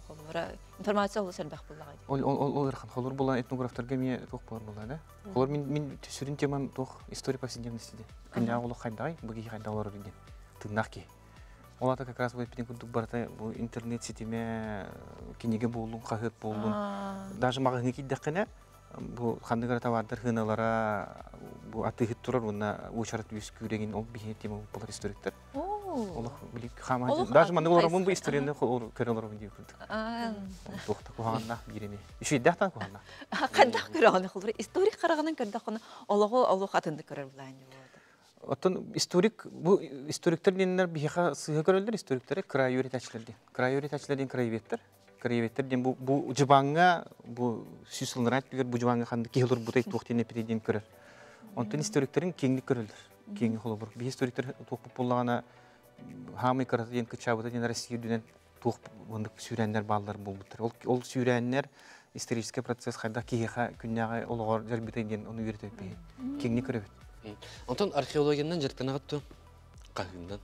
холобура информация олус элбэх буллаҕа. Ол ол ол ырхан холор була этнографтарга эмиэ туох буолар була да? Холор мин мин сүрүн темам туох история повседневности диэн. Күннээҕи олох хайдаҕай, бу киһи хайдах олорор диэн. Тыыннаах киһи. Ол ата как раз бу эппитин курдук барыта бу интернет ситимэ, кинигэ буоллун, хаһыат буоллун. Даже маҕаһыыҥҥа киирдэххинэ, бу ханнык эрэ товардар хыналара бу атыыһыт турар уонна уочарат үөскүүр ол биһи тема буолар историктар. Олох били хаама даже маннык олоромун бу историяны көрө олоробун диир курдук. Туохта куһаҕаннаах биир эми. Үчүгэйдээх тан куһаҕаннаах. Хайдах көрөҕүн холбур историк хараҕынан көрдөххүнэ олоҕу олох атыннык көрөр булаан Оттон историк бу историктар диэннэр биһиэхэ сыыһа көрөллөр историктары кыраайы үөрэтээччилэр диэн. Кыраайы үөрэтээччилэр диэн краеведтэр. Краеведтэр диэн бу бу дьыбаҥҥа бу сүүс сыллараа өттүгэр бу дьыбаҥҥа ханнык киһи олорбутай туох диэн эппитэй диэн көрөр. Онтон историктарын киэҥник көрөллөр. Киэҥ холобур. Биһи историктар туохпут буоллаҕына хаамай кырата диэн кыччаабыта диэн Россия үрдүнэн туох оннук сүүрээннэр бааллар буолбуттар. Ол, ол сүүрээннэр исторический процесс хайдах киһиэхэ күннээҕи олоҕор дьарбытай диэн ону үөрэтэр биһи. Киҥник көрөбүт. Онтон археологиянан дьарыктанаҕыт дуо? Хаһыыннан.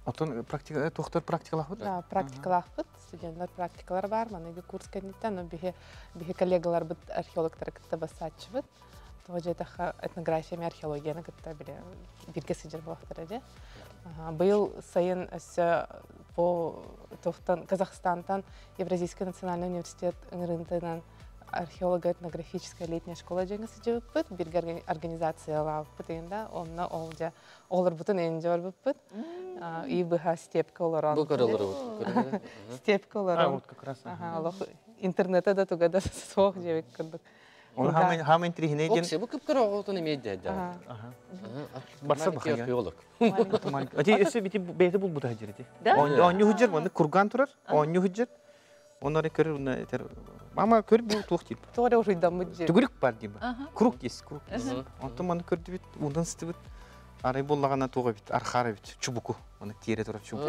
Оттон практика туохтар практикалаахпыт? Да, практикалаахпыт. Студенттар практикалар бар. Маныгы курс кэнниттэн биһи биһи коллегаларбыт археологтары кытта бассааччыбыт. Тоҕо диэтэххэ этнография археологияны кытта били бииргэ сылдьар буолахтара дии. Быйыл сайын өссө по туохтан Казахстантан Евразийский национальный университет ыҥырыытынан археолого-этнографическая летняя школа диэҥҥэ сылдьыбыппыт, бииргэ организациялаабыппыт игин да, онно ол дьэ оҕолорбутун эйиндьэ барбыппыт. И быһа степка олорон. Бу көрө олоробут. Степка олорон. Олох интернета да туга да суох диэбит курдук. Оны хаама интирихиней диэн. Оксе бу кыпкыра оҕотун эмиэ дээдэ. Барса бахая. Археолог. Ати өссө бити бэйэтэ булбута хадьыр ити. Оонньуу хыдьыр маннык курган турар. Оонньуу хыдьыр. Оннары көрөр уна этер. Мама көр бу туох дип. Тоҕо уруйдаммыт дьиэ. Түгүрүк бар дип. Круг есть, круг. Онтон маны көрдүбүт, уундан сытыбыт. Арай буоллаҕына туох эбит, архаар эбит, чубуку. Аны тиэрэ турар чубуку.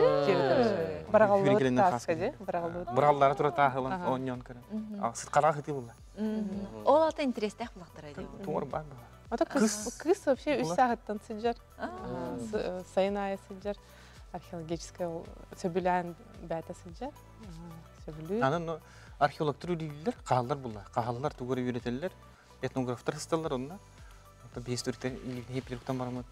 Бараҕаллыбыт тааска дьэ, бараҕаллыбыт. Бараҕаллара тура тааһылан оонньоон көрөн. Сыт хараҕа хытыы булла. Ол ата интерестээх булахтара дии. Туор бар була. Ата кыз кыз вообще үс саҕыттан сылдьар. Сайын аайы сылдьар. Археологическая сөбүлээн бээтэ сылдьар. Сөбүлүүр. Анан археологтар үлэлииллэр, хааллар булла. Хааллар тугу эрэ үөрэтэллэр, этнографтар сысталлар онно. Биһи историктар илиһи бараммыт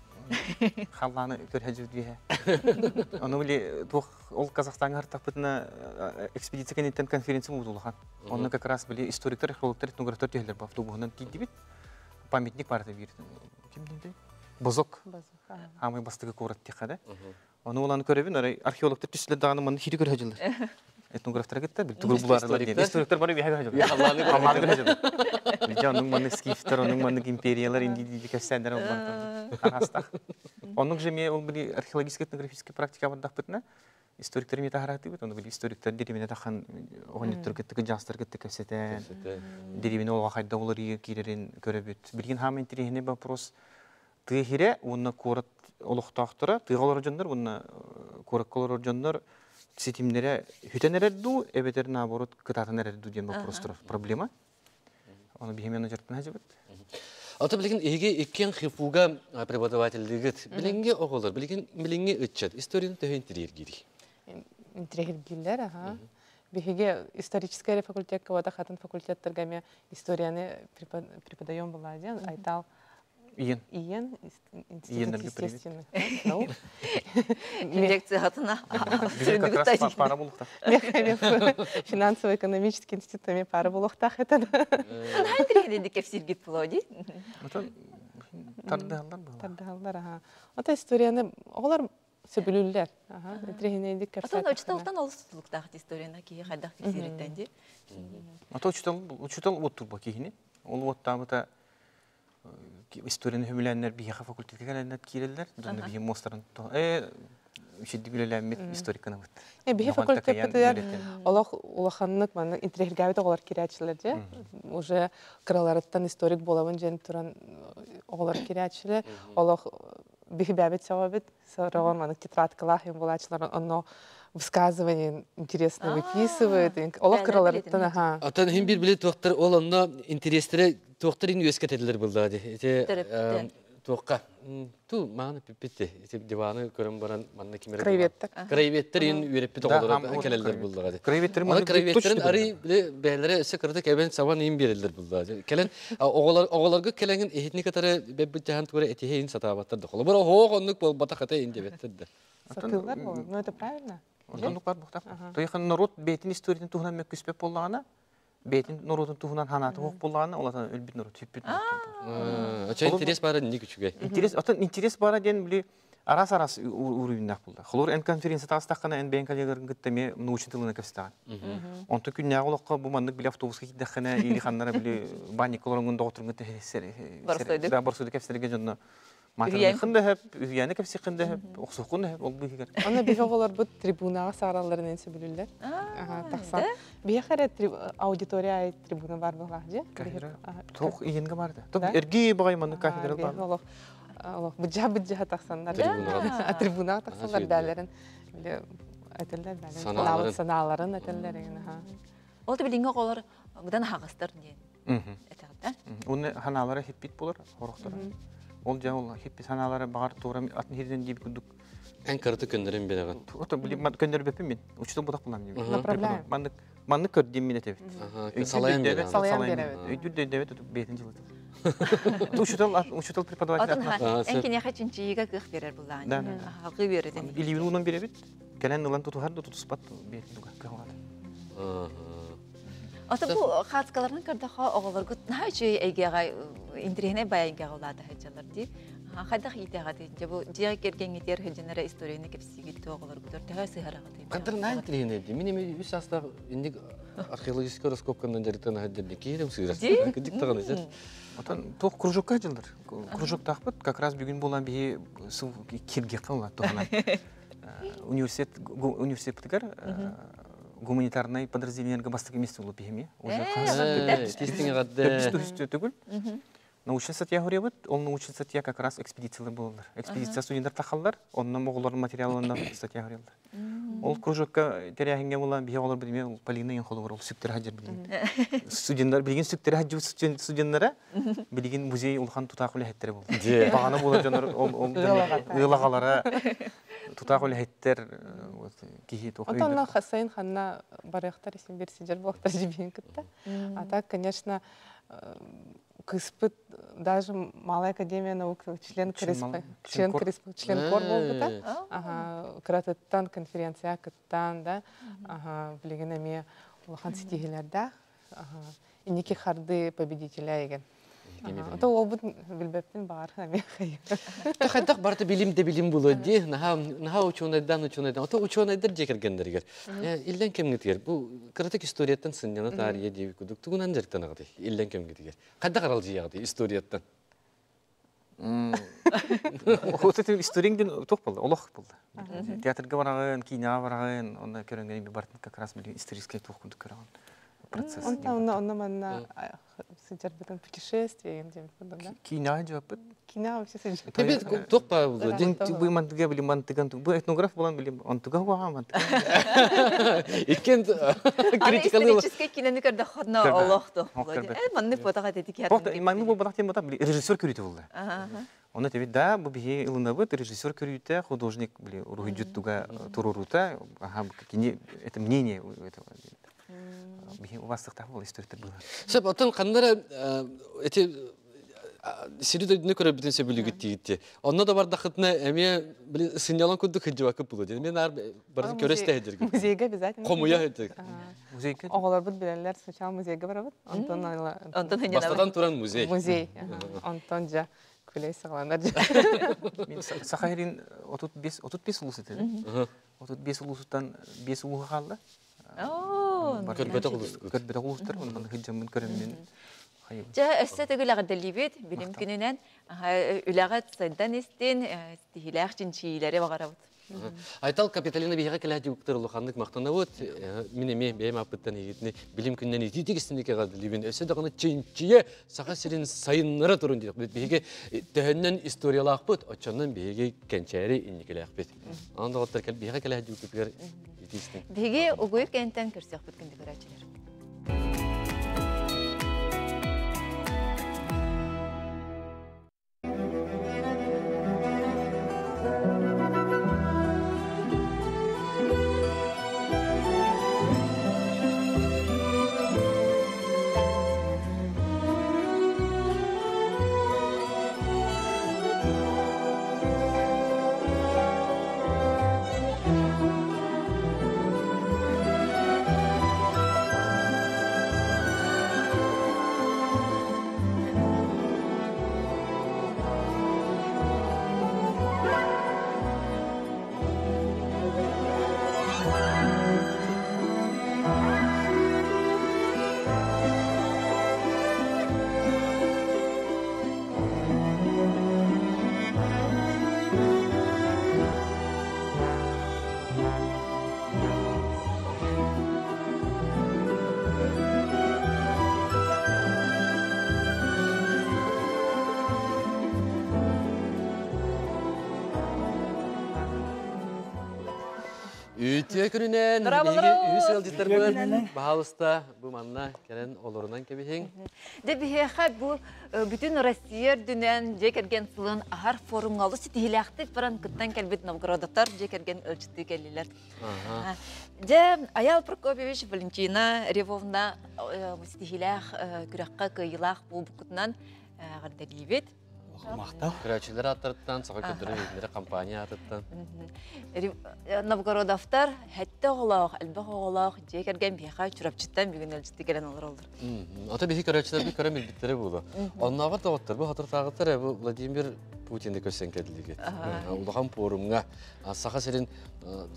халлааны көрһө дьүдүһэ. Ону били туох ол Казахстаҥҥа хартахпытына экспедиция кэнниттэн конференция буолбут улахан. Онно как раз били историктар, археологтар, этнографтар түһэллэр бу автобуһунан тиийдибит. Памятник бар биир. Ким диэн Бозок. Хаамай бастакы куорат диэххэ да. Ону улан көрөбүн, арай археологтар түстүлэр даҕаны манна хири көрө сылдьаллар. Этнографтар кытта бил тугур булааралар диэн. Историктар бары биһэ көрө сылдьаллар. Халлааны көрө сылдьаллар. Билдьэ оннук маннык скифтер, оннук маннык империялар инди кэпсээннэр олбар араастаах. Оннук же эмиэ ол били археологическай этнографическай практика бардахпытына историктар эмиэ таһараатыбыт. Ону били историктар деревине тахан оҕонньоттор кытта кыдьаастар кытта кэпсэтэн деревине олоҕо хайда уларыйы киирэрин көрөбүт. Билигин хаама интэриэһинэй вопрос тыа сирэ уонна куорат олохтоохторо, тыаҕа олорор дьоннор уонна куоракка олорор дьоннор ситимнэрэ сүтэн эрэр дуу, эбэтэр наоборот кытаатан эрэр дуу диэн вопрос турар проблема. Ону биһимен дьарыктана сылдьыбыт. Ата билигин эһиги иккиэн ХИФУга преподавателлигит. Билиҥҥи оҕолор, билигин билиҥҥи ыччат историяны төһө интириэргиирий? Интириэһиргииллэр, аха. Биһиги историческай факультекка уота хатын факультеттарга эмиэ историяны преподаем была диэн Айтал Иен. Иен, Институт естественных наук. Лекция хатына. Как раз пара булуктах. Финансово-экономический институт эми пара булуктах это. Наһаа кэпсииргит буолуо Тардыһаллар буолар. Тардыһаллар, аха. Ата историяны оҕолор сөбүлүүллэр. Аха, интириэһинэйдик кэпсээтэ. Атын учуталтан олус тутулуктаах историяны киһи хайдах кэпсиириттэн дии. Ата учутал учутал уоттурба киһини. Ол уоттаабыта историяны хөмүлээннэр биһиэхэ факультетка кэлэннэр киирэллэр. Дьонно биһи муостарын үчүдүк үлэлээммит историканабыт. Биһи факультеппытыгар олох улаханнык маннык интириэһиргээбит оҕолор киирээччилэр дьэ. Уже кыраларыттан историк буолабын диэн туран оҕолор киирээччилэр. Олох Бихибэбит сөҕөбүт, сороҕор маннык тетрадкалаах им булааччылар онно высказывание интересно выписывают. Олох кыраларыттан аха. Атын хин бир биле туохтар ол онно интерестері туохтар ин үөскэтелер булда ди. Ити туохка ту мааны пиппитти. Ити диваны көрөн баран манна кимер. Краеведтер. Краеведтер ин үөреппит оҕолоро келелер буллага ди. Краеведтер Оны краеведтерин ары биле бээлере өссө кырды кэбен сабан ин берелер булла. Келен оҕолор оҕолорго келеңин эхитни катары бэббит жахан тура этихейин сатаабаттар да. Холобура хоох оннук болбата хата ин дебеттер да. Сатыылар болар. Ну это правильно. Оннук бар бухта. Тойхан народ бейтин историятын туһунан мөккүспэт боллаҕына, бейтин народун туһунан ханааты хоох боллаҕына, олатан өлбүт народ, сүппүт народ. Очо интерес бары не күчүгэй. Интерес, отон интерес бара диэн били арас-арас уруйуннаах булла. Холор эн конференция таастаххана эн бэйэн коллегаларын кытта эмиэ научный тылына кэпсэтэҕин. Онто күннээҕи олоххо бу маннык били автобуска киирдэххинэ или ханнара били банникка олороҥҥун доҕотторуҥ кытта Барсойдук. барсойдук кэпсэтэргэ дьонно маатырыаххын да сөп, үһүйээни кэпсиэххин да сөп, охсуоххун да сөп ол быыһыгар. Онно биһи оҕолорбут трибунаҕа сааралларынан сөбүлүүллэр. Тахсан. Биһиэхэ эрэ аудитория аайы трибуна бар буоллаах дьэ. Кафедра. Туох иһингэ бар да. Топ эргии баҕай маннык кафедра бар. Олох олох быдьа-быдьа тахсаннар. Трибунаҕа тахсаннар бээлэрин этэллэр бээлэрин санааларын этэллэр Ол да билиҥҥи оҕолор быдан аһаҕастар диэн этэҕит да? Уонна ханаалара хиппит болар хорохторо. Ол дьэ ол хиппит санаалара баҕар туора атын хирден диэбит курдук. Эн кыраты көннөрөн биэрэҕин. Ото били көннөрбөппүн мин. Учутал бутах булам диэбит. Направляем. Маннык маннык көрдүм мин этэбит. Салайан биэрэҕин. Салайан биэрэбит. Өйдүр дөйдөбөт бэйэтин дьылыта. Учутал учутал преподаватель. Отон эн киниэхэ чинчийиигэ кыах биэрэр буллаан. Халгыы биэрэтин. Илиибин уунан биэрэбит. Кэлэн ылан тутуһар да тутуспат бэйэтин туга кыһалҕата. Ото бу хаацкаларын көрдөхө оҕолоргут наһаа үчүгэй эйгэҕэ интириэһинэй баай эйгэҕэ улаата сылдьаллар дии. Хайдах иитэҕитий? Дьэ бу дьиэ кэргэҥҥитигэр сылдьанара историяны кэпсиигит дуо оҕолоргутугар төһө сыһараҕытый? Хантар наһаа интириэһинэй дии. Мин эми үс саастаах инник археологическай раскопканан дьарыктан аһар киирим сыырар. Кырдьык даҕаны сэр. Отон туох кружокка дьыллар. Кружоктаахпыт как раз бүгүн буолан биһи киргиэххэ буолла туһунан. Университет университетпытыгар гуманитарнай подразделениелерге бастакы место булып биһими. Уже Тистиҥ төгүл. Научный статья хуребыт, ол научный статья как раз экспедициялар болалар. Экспедиция студенттар тахаллар, онно оҕолор материалларынан статья хуреллар. Ол кружокка тэрээһиҥҥэ буолан биһи оҕолор билиме Полина Янхоловар ол сүктэр хаджар билигин. Студенттар билигин сүктэр хаджар студенттара билигин музей улахан тутаах үлэһиттэрэ буолла. Бағана буолар дьонор ол ол ыалаҕалара тутаах үлэһиттэр киһи туох Онтон сайын ханна барыахтар исин бир сидер буохтар жибиин кытта. А так, конечно, кыспыт даже Малая академия наук член член член кор болбута. Ага, кыратыттан конференция кыттан да. Ага, билигин эмиэ улахан ситиһилэрдээх. Ага, инники харды победителя еген. Ото уолбут билбэппин баҕар эмиэ Хайдах барыта билим да билим буолуо дии. Наһаа наһаа учуонайдаан учуонайдаан. Ото учуонайдар дьиэ кэргэннэригэр. Иллэн кэмҥитигэр бу кыратык историяттан сынньана таарыйа диэбит курдук тугунан дьарыктанаҕытый иллэн кэмҥитигэр? Хайдах аралдьыйаҕытый историяттан? Вот это историяң диэн туох буолла? Олох буолла. Театрга бараҕын, киинэҕэ бараҕын, онно көрөнгө бартын как раз били историческай туох курдук көрөҕүн. Процесс. Онтон онно онно манна сылдьарбытын путешествие диэн курдук да. Киинэҕэ дьуоппут. Киинэҕэ вообще сылдьар. Тебе туох баа буолуо? Дин бу мантыга били мантыган бу этнограф буолан били онтуга хуаҕа мантыга. Иккен критикалыы историческай кинени көрдөххөтүнэ олох туох маннык буотаха тетик Маннык буолбатах диэн буолбатах били режиссер көрүүтэ буолла. Онно тебе да бу биһи ылынабыт режиссер көрүүтэ художник били уруһуйдьуттуга турурута аха кини это мнение этого биһи убастыктаах буол историктар было. Сөп, оттон ханнара эти сири дойдуну көрөбүтүн сөбүлүгүт диигитти. Онно да бардахытына эмиэ били сынньалаҥ курдук сылдьыбакка буолуо диэн. Мен аар барын көрө истэ Музейга обязательно. Хомуйа сылдьар. Музейга. Оҕолорбут билэллэр, сначала музейга барабыт, онтон Онтон Бастатан туран музей. Музей. Онтон дьэ күлэй саҕаланар. Мин Саха сирин 35 35 улуус этэ. 35 улуусуттан 5 улууһа хаалла. Көрбөтөх улуус. Көрбөтөх улуустар, онон сылдьаммын көрөммүн. Дьэ, өссө төгүл эҕэрдэлиибит билим күнүнэн үлэҕит сайдан истин, тиһилээх чинчийиилэри баҕарабыт. Айтал Капитолина биһиэхэ кэлээти улаханнык махтанабыт. Мин эмиэ бэйэм аппыттан иһитини билим күннэн итиитик истинник эҕэрдэлиибин. Өссө даҕаны чинчийэ Саха сирин сайыннара турун диэхпит. Биһиги төһөннөн историялаахпыт, оччоннон биһиги кэнчээри инникилээхпит. Онон доҕоттор кэл биһиэхэ кэлээти итиистин. Биһиги угуйук кэнтэн көрсүөхпүт күндү көрөөччүлэр. Үтүө күнүнэн биһиги үһүс ыалдьыттарбыт баһаалыста бу манна кэлэн олорунан кэбиһиҥ. Дьэ биһиэхэ бу бүтүн Россия үрдүнэн дьиэ кэргэн сылын аһар форумҥа олус ситиһиилээхтик баран кыттан кэлбит Новгородовтар дьиэ кэргэн ыалдьыттыы кэллилэр. Дьэ, Аял Прокопьевич, Валентина Ревовна ситиһиилээх күрэххэ кыайыылаах буолбуккутунан эҕэрдэлиибит. Махтал. Көрөөччүлэр ааттарыттан, Саха көрдөрөр иһитиннэрэр компания аатыттан. Новгородовтар сэттэ оҕолоох, элбэх оҕолоох дьиэ кэргэн биһиэхэ Чурапчыттан бүгүн ыалдьыттыы кэлэн олороллор. Ото биһи көрөөччүлэрбит көрөн билбиттэрэ буолуо. Оннооҕор доҕоттор, бу соторутааҕыттар бу Владимир Путины көрсөн кэллигит. Улахан пуорумҥа Саха сирин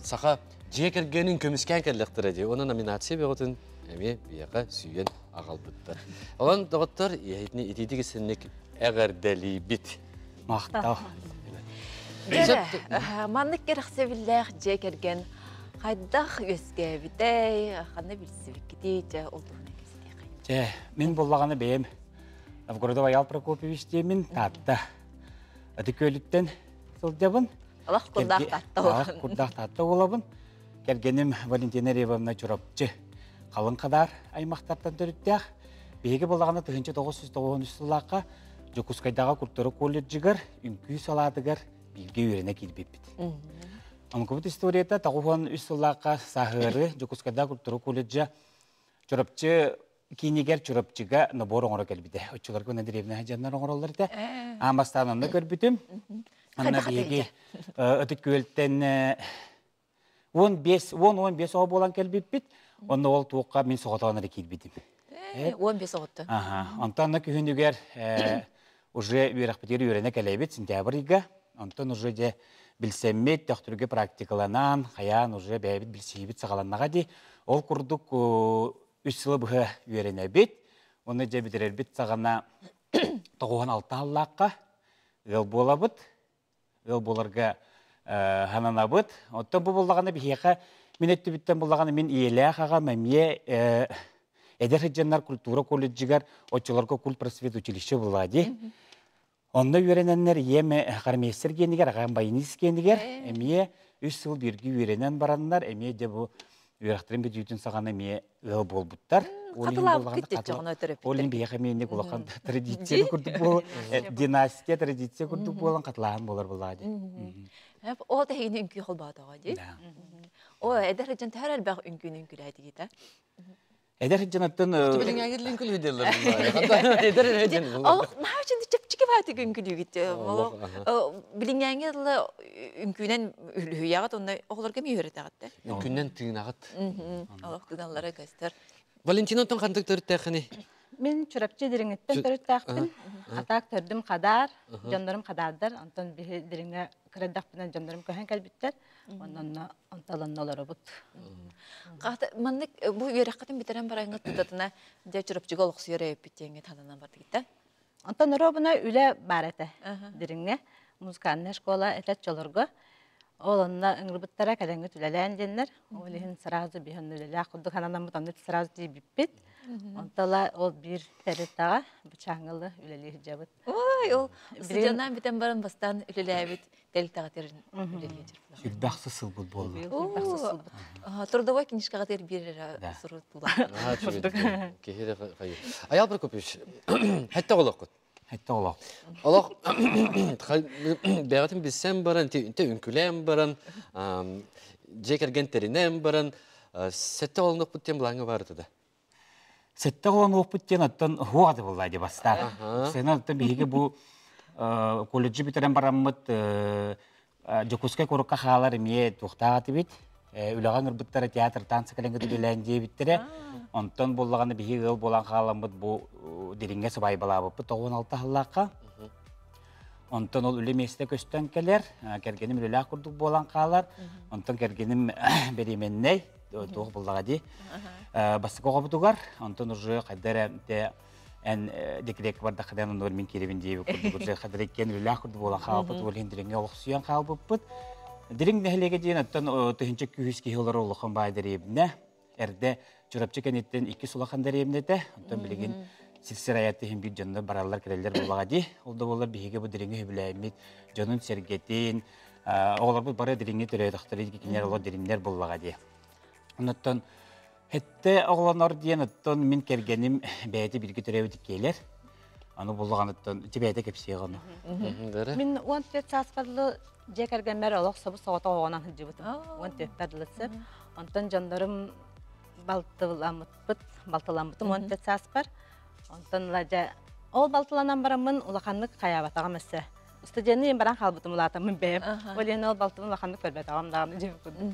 саха дьиэ кэргэнин көмүскээн кэллэхтэрэ дии. Уонна номинация бөҕөтүн эмиэ биһиэхэ сүүйэн аҕалбыттар. Онон доҕоттор, иһитини итиитик истинник эҕэрдэлиибит. Махтал. Дьэ, маннык кэрэхсэбиллээх дьиэ кэргэн хайдах үөскээбитэй, ханна билсибиккитий, дьэ, ол туһунан кэпсэтиэххэ. Дьэ, мин буллаҕына бэйэм Новгородов Аял Прокопьевич диэмин Таатта Аты көлүттэн сылдьабын. Алах курдаах Таатта Алах курдаах Таатта буолабын. Кэргэним Валентина Ревовна Чурапчы халыҥ хадаар аймахтартан төрүттээх. Биһиги буллаҕына 1993 сыллаахха Дьокуускайдааҕы культура колледжыгар үҥкүү салаатыгар бииргэ үөрэнэ киирбиппит. Омукубут историята 93 сыллаахха саһыары Дьокуускайдааҕы культура колледжа Чурапчы киинигэр Чурапчыга набор оҥоро кэлбитэ. Оччолорго уонна дэриэбинэ дьоннор оҥороллор этэ. Аан бастаан онно көрбүтүм. Анна биһиги Ытык Күөлтэн 15 10-15 оҕо буолан кэлбиппит. Онно ол туохха мин соҕотоҕун эрэ киирбитим. 15 оҕоттон. Аха. Онтон анна күһүнүгэр уже үөрэхпитигэр үөрэнэ кэлэбит сентябрь ыйга. Онтон уже дьэ билсэммит, төхтүргэ практикаланан, хайаан уже бэйэбит билсиһиибит саҕаланнаҕа дии. Ол курдук үс сылы быһа үөрэнэбит. Уонна дьэ бүтэрэрбит саҕана 96 аллаахха ыал буолабыт. Ыал буоларга хананабыт. Оттон бу буллаҕына биһиэхэ мин өттүбүттэн буллаҕына мин ийэлээх аҕам эмиэ эдэр сыдьаннар культура колледжыгар оччолорго культпросвет училище буолла дии. Онно үөрэнэннэр ийэм хормейстер гиэнигэр, аҕам баянист гиэнигэр эмиэ үс сыл бииргэ үөрэнэн бараннар эмиэ дьэ бу үөрэхтэрин бүтүүтүн саҕана эмиэ ыал буолбуттар. Хатылаабыт Ол иһин биһиэхэ эмиэ инник улахан традиция курдук буол династия традиция курдук буолан хатылааһын буолар буоллаҕа дии. Ол тэһигини үҥкүү холбоотоҕо дии. О, эдэр сылдьан төһөр элбэх үҥкүүнү үҥкүүлээтигит Эдэр сылдьанаттан Билиҥҥэ үҥкүүлүү Эдэр сылдьан Олох наһаа үчүн чэпчэки баатык үҥкүүлүүгүт. Билиҥҥээҥи ыла үҥкүүнэн үлүһүйэҕит, онно оҕолорго эмиэ үөрэтэҕит да? Үҥкүүнэн тыынаҕыт. Олох тыыналлара көстөр. Валентина оттон хантык төрүттээххиний? Мин Чурапчы Дириҥиттэн төрүттээхпин. Хатаак төрдүм Хадаар, дьоннорум Хадаардар. Онтон биһи Дириҥҥэ кыра эрдэхпинэ дьоннорум көһөн кэлбиттэр. Онон онтон олоробут. Маннык бу үөрэххитин бүтэрэн бараҥҥыт тутатына дьэ Чурапчыга олохсуйар эбиппит диэҥҥэ сананан бардыгыт Онтон оруобуна үлэ баар этэ Дириҥҥэ. Музыкальная школа этэ оччолорго. Ол онно ыҥырбыттара кэлэҥҥит үлэлээн диэннэр. Ол иһин сразу биһэн үлэлээх курдук сананаммыт онно сразу тиийбиппит. Онтола ол биир тэрилтэҕэ бычаангылы үлэлии сылдьабыт. Ой, ол сыдьанаан бүтэн баран бастаан үлэлээбит тэрилтэҕитэр үлэлии сылдьар. Сүрбэхсэ сылбыт буолла. Трудовой книжкаҕа тер биир эрэ сурутула. Киһи да хайы. Аял Прокопьевич, хэтте олохкут. Хэтте олох. Олох бэҕэтин билсэн баран, те үҥкүлээн баран, дьиэ кэргэн тэринэн баран, сэтте олонуохпут диэн былааҥҥа баар да. Сэтте олонуохпут диэн оттон хуа да буолла ди бастаан. Сена оттон биһиги бу колледжи бүтэрэн бараммыт Дьокуускай куоракка хаалар эмиэ туохтаах этибит. Үлэҕэ ыҥырбыттара театр танца кэлэн үлэлээн диэбиттэрэ. Онтон буоллаҕына биһиги ыал буолан хааламмыт бу дириҥҥэ сыбаайбалаабыппыт 96 сыллаахха. Онтон ол үлэ миэстэ көстөн кэлэр, кэргэним үлэлээх курдук буолан хаалар. Онтон кэргэним беременнэй, туох буллаҕа дии. Бастакы оҕобутугар, онтон уже хайда эрэ те эн декреккэ бардаххына оннугар мин киирэбин диэбит курдук уже хадара иккиэн үлэлээх курдук буолан хаалбыт, ол иһин дириҥҥэ олохсуйан хаалбыппыт. Дириҥ нэһилиэгэ диэн оттон тыһыынча күүс киһи олорор улахан баай дэриэбинэ. Эрдэ Чурапчы кэнниттэн иккис улахан дэриэбинэтэ. Онтон билигин сир-сир айат иһин биир дьоннор бараллар кэлэллэр буоллаҕа дии. Ол да буоллар биһиги бу дириҥи үбүлээммит дьонун сэргэтин, оҕолорбут бары дириҥи төрөөтөхтөрө кинилэр олор дириҥнэр буоллаҕа дии. Онуттан Хэтте оҕолонор диэн оттон мин кэргэним бэйэтэ бииргэ төрөөбүт иккиэлэр. Аны буллаҕаныттан ити бэйэтэ кэпсиэх ону. Мин 14 сааспар дьиэ кэргэммэр олох собус соҕотох оҕонон сылдьыбытым. 14 дылысы. Онтон дьоннорум балтыламмыппыт, балтыламмытым 14 сааспар. Онтон ыла дьэ ол балтыланан бараммын улаханнык хайаабатаҕым өссө. Студенны баран хаалбытым улаатаммын бэйэм. Ол иһин ол балтыбын улаханнык көрбөтөҕүм даҕаны дьиэм курдук.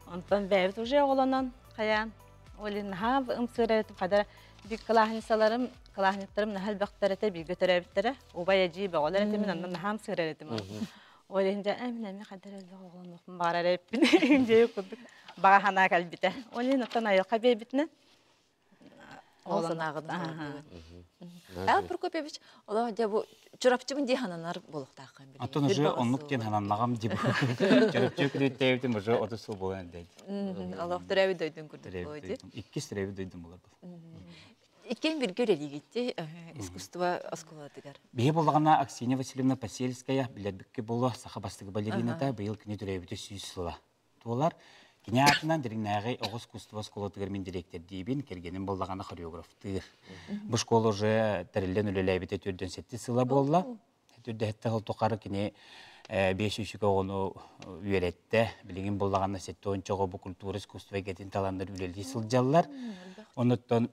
Онтон бэйэбит уже оҕолонон хайаан ол иһин наһаа ымсыыра этим хадара биир кылааһынньыктарым кылааһынньыктарым наһаа элбэхтэр этэ бииргэ төрөөбүттэрэ убай эдьиий бөҕөлөр этим мин онно наһаа ымсыырар этим ол иһин дьэ мин эмиэ хайдах элбэх оҕолонуохпун баҕарар эбиппин дьиэ курдук баҕа санаа кэлбитэ ол иһин оттон айылҕа биэрбитинэн Ол санааҕын Эл Прокопьевич, олох дьэ бу Чурапчыбын дии хананар буолуохтааххын билигин. Антон уже оннук диэн хананнаҕам дии бу. Чурапчы күнүттээбитим уже 30 сыл буолан эрдэйди. Олох төрөөбүт дойдун курдук буолуо Иккис төрөөбүт дойдум болар. Иккиэн биргэ үлэлиигитти искусство оскуолатыгар. Биһи буллаҕына Аксинья Васильевна Посельская билэрбикки буолуо саха бастакы балерината быйыл кини төрөөбүтэ 100 сыла. Туолар. Кини аатынан Дириҥнээҕи оҕо искусство оскуолатыгар мин дириэктэрдиибин, кэргэним буоллаҕына хореографтыыр. Бу школа уже тэриллэн үлэлээбитэ төрдөн сэттис сыла буолла. Төрдөһөттө сыл тухары кини биэс үсүк оҕону үөрэттэ. Билигин буоллаҕына сэттэ уонча оҕо бу культура искусство эйгэтин таланнар үлэлии сылдьаллар. Онуттан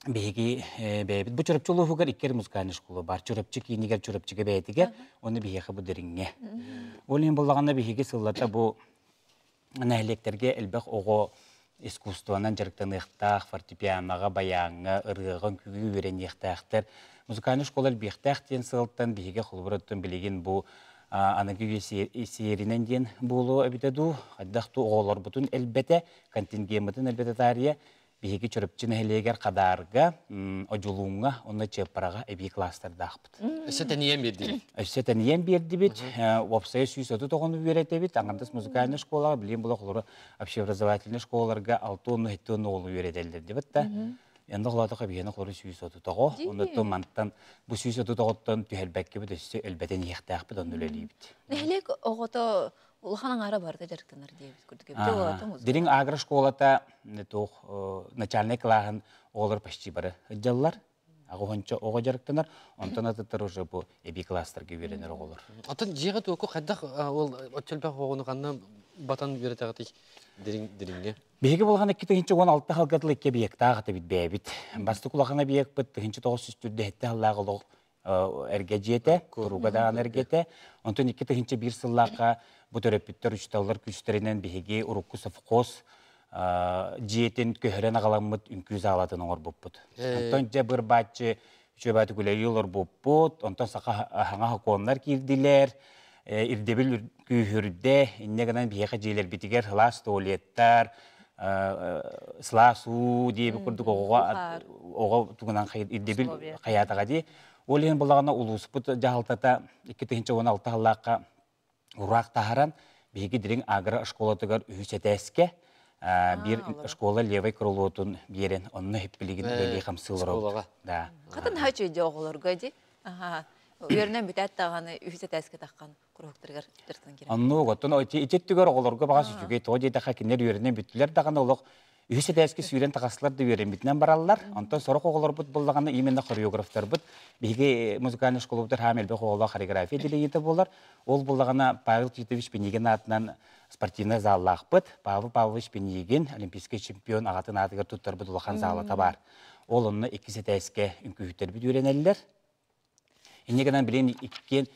биһиги бэйэбит бу Чурапчы улууһугар икки музыкальный школа бар. Чурапчы киинигэр Чурапчыга бэйэтигэр, уонна биһиэхэ бу Дириҥҥэ. Ол иһин буоллаҕына биһиги сыллата бу нэһилиэктэргэ элбэх оҕо искусствонан дьарыктаныахтаах, фортепианоҕа, баяҥҥа, ырыаҕа, үҥкүүгэ үөрэниэхтээхтэр. Музыкальный школа элбиэхтээх диэн сыалтан биһиги холобур оттон билигин бу аныгы үйэ сиэринэн диэн буолуо эбитэ дуу, хайдах дуу оҕолорбутун элбэтэ, контингеммытын элбэтэ таарыйа Биһиги Чурапчы нэһилиэгэр Хадаарга, Одьулууҥҥа уонна Чыаппараҕа эбии кластердаахпыт. Өссө тэнийэн биэрдибит. Өссө тэнийэн биэрдибит. Уопсайа 130 оҕону үөрэтэбит. Аҥардас музыкальнай школаҕа, билигин була холоро общеобразовательнай школаларга 6-10 оҕону үөрэтэллэр дибит да. Энно холоотохо биһиэнэ холоро 130 оҕо. Оннуттан мантан бу 130 оҕоттон түһэрбэккэбит өссө элбэтэн иһиэхтээхпит, онно үлэлиибит. Нэһилиэк оҕото улахан аҥаара барыта дьарыктанар диэбит курдук эбит. Дириҥ агрошколата туох начальнай кылааһын оҕолор почти бары сылдьаллар. Аҕыһончо оҕо дьарыктанар, онтон атыттар уже бу эбии класстарга үөрэнэр оҕолор. Атын дьиэҕэ туоку хайдах ол оччолбэх оҕону ханна батан үөрэтэҕитий дириҥ дириҥҥэ? Биһиги булахан 2016 сылга дылы икки объектаах этибит бэйэбит. Бастакы улахан объекпыт 1947 сыллаах олох эргэ дьиэтэ, туруга даҕаны эргэтэ. Онтон 2001 сыллаахха бу төрөппүттэр, учууталлар күүстэринэн биһиги урукку совхоз дьиэтин көһөрөн аҕаламмыт үҥкүү заалатын оҥорбуппут. Онтон дьэ бырбааччы үчүгэй үлэлии олорбуппут, онтон саха хаҥа сокуоннар киирдилэр, ирдэбил күүһүрдэ, инньэ гынан биһиэхэ дьиэлэрбитигэр сылаас туалеттар, сылаас уу диэбит курдук оҕоҕо оҕо тугунан ирдэбил хайаатаҕа дии. Ол иһин булаҕына улууспут дьаһалтата 2016 сыллаахха ураах таһаран Биһиги Дириҥ агро школатыгар үһүс этээскэ биир школа левой крылотун биэрэн, онно хиппилигин үлэлии хамсыылар. Школаҕа. Да. Хатын хачы оҕолорго ди. Аха. Үөрэнэн бүтээт даҕаны үһүс этээскэ таххан куруһуктарыгар дьарыктан киирэн. Оннук, оттон ити өттүгэр оҕолорго баҕас үчүгэй, тоҕо диэтэххэ кинилэр үөрэнэн бүттүлэр даҕаны олох үһүс этээскэ сүүрэн тахаслар да үөрэммитинэн бараллар. Онтон сорох оҕолорбут буллаҕына именно хореографтарбыт биһиги музыкальный школабытыгар хаам элбэх оҕолоох хореография отделениета буолар. Ол буллаҕына Павел Титович Пинигин аатынан спортивнай заллаахпыт. Павел Павлович Пинигин олимпийский чемпион аҕатын аатыгар туттарбыт улахан залата баар. Ол онно иккис этээскэ үҥкүүһүттэрбит үөрэнэллэр. Инньэ гынан билигин иккиэн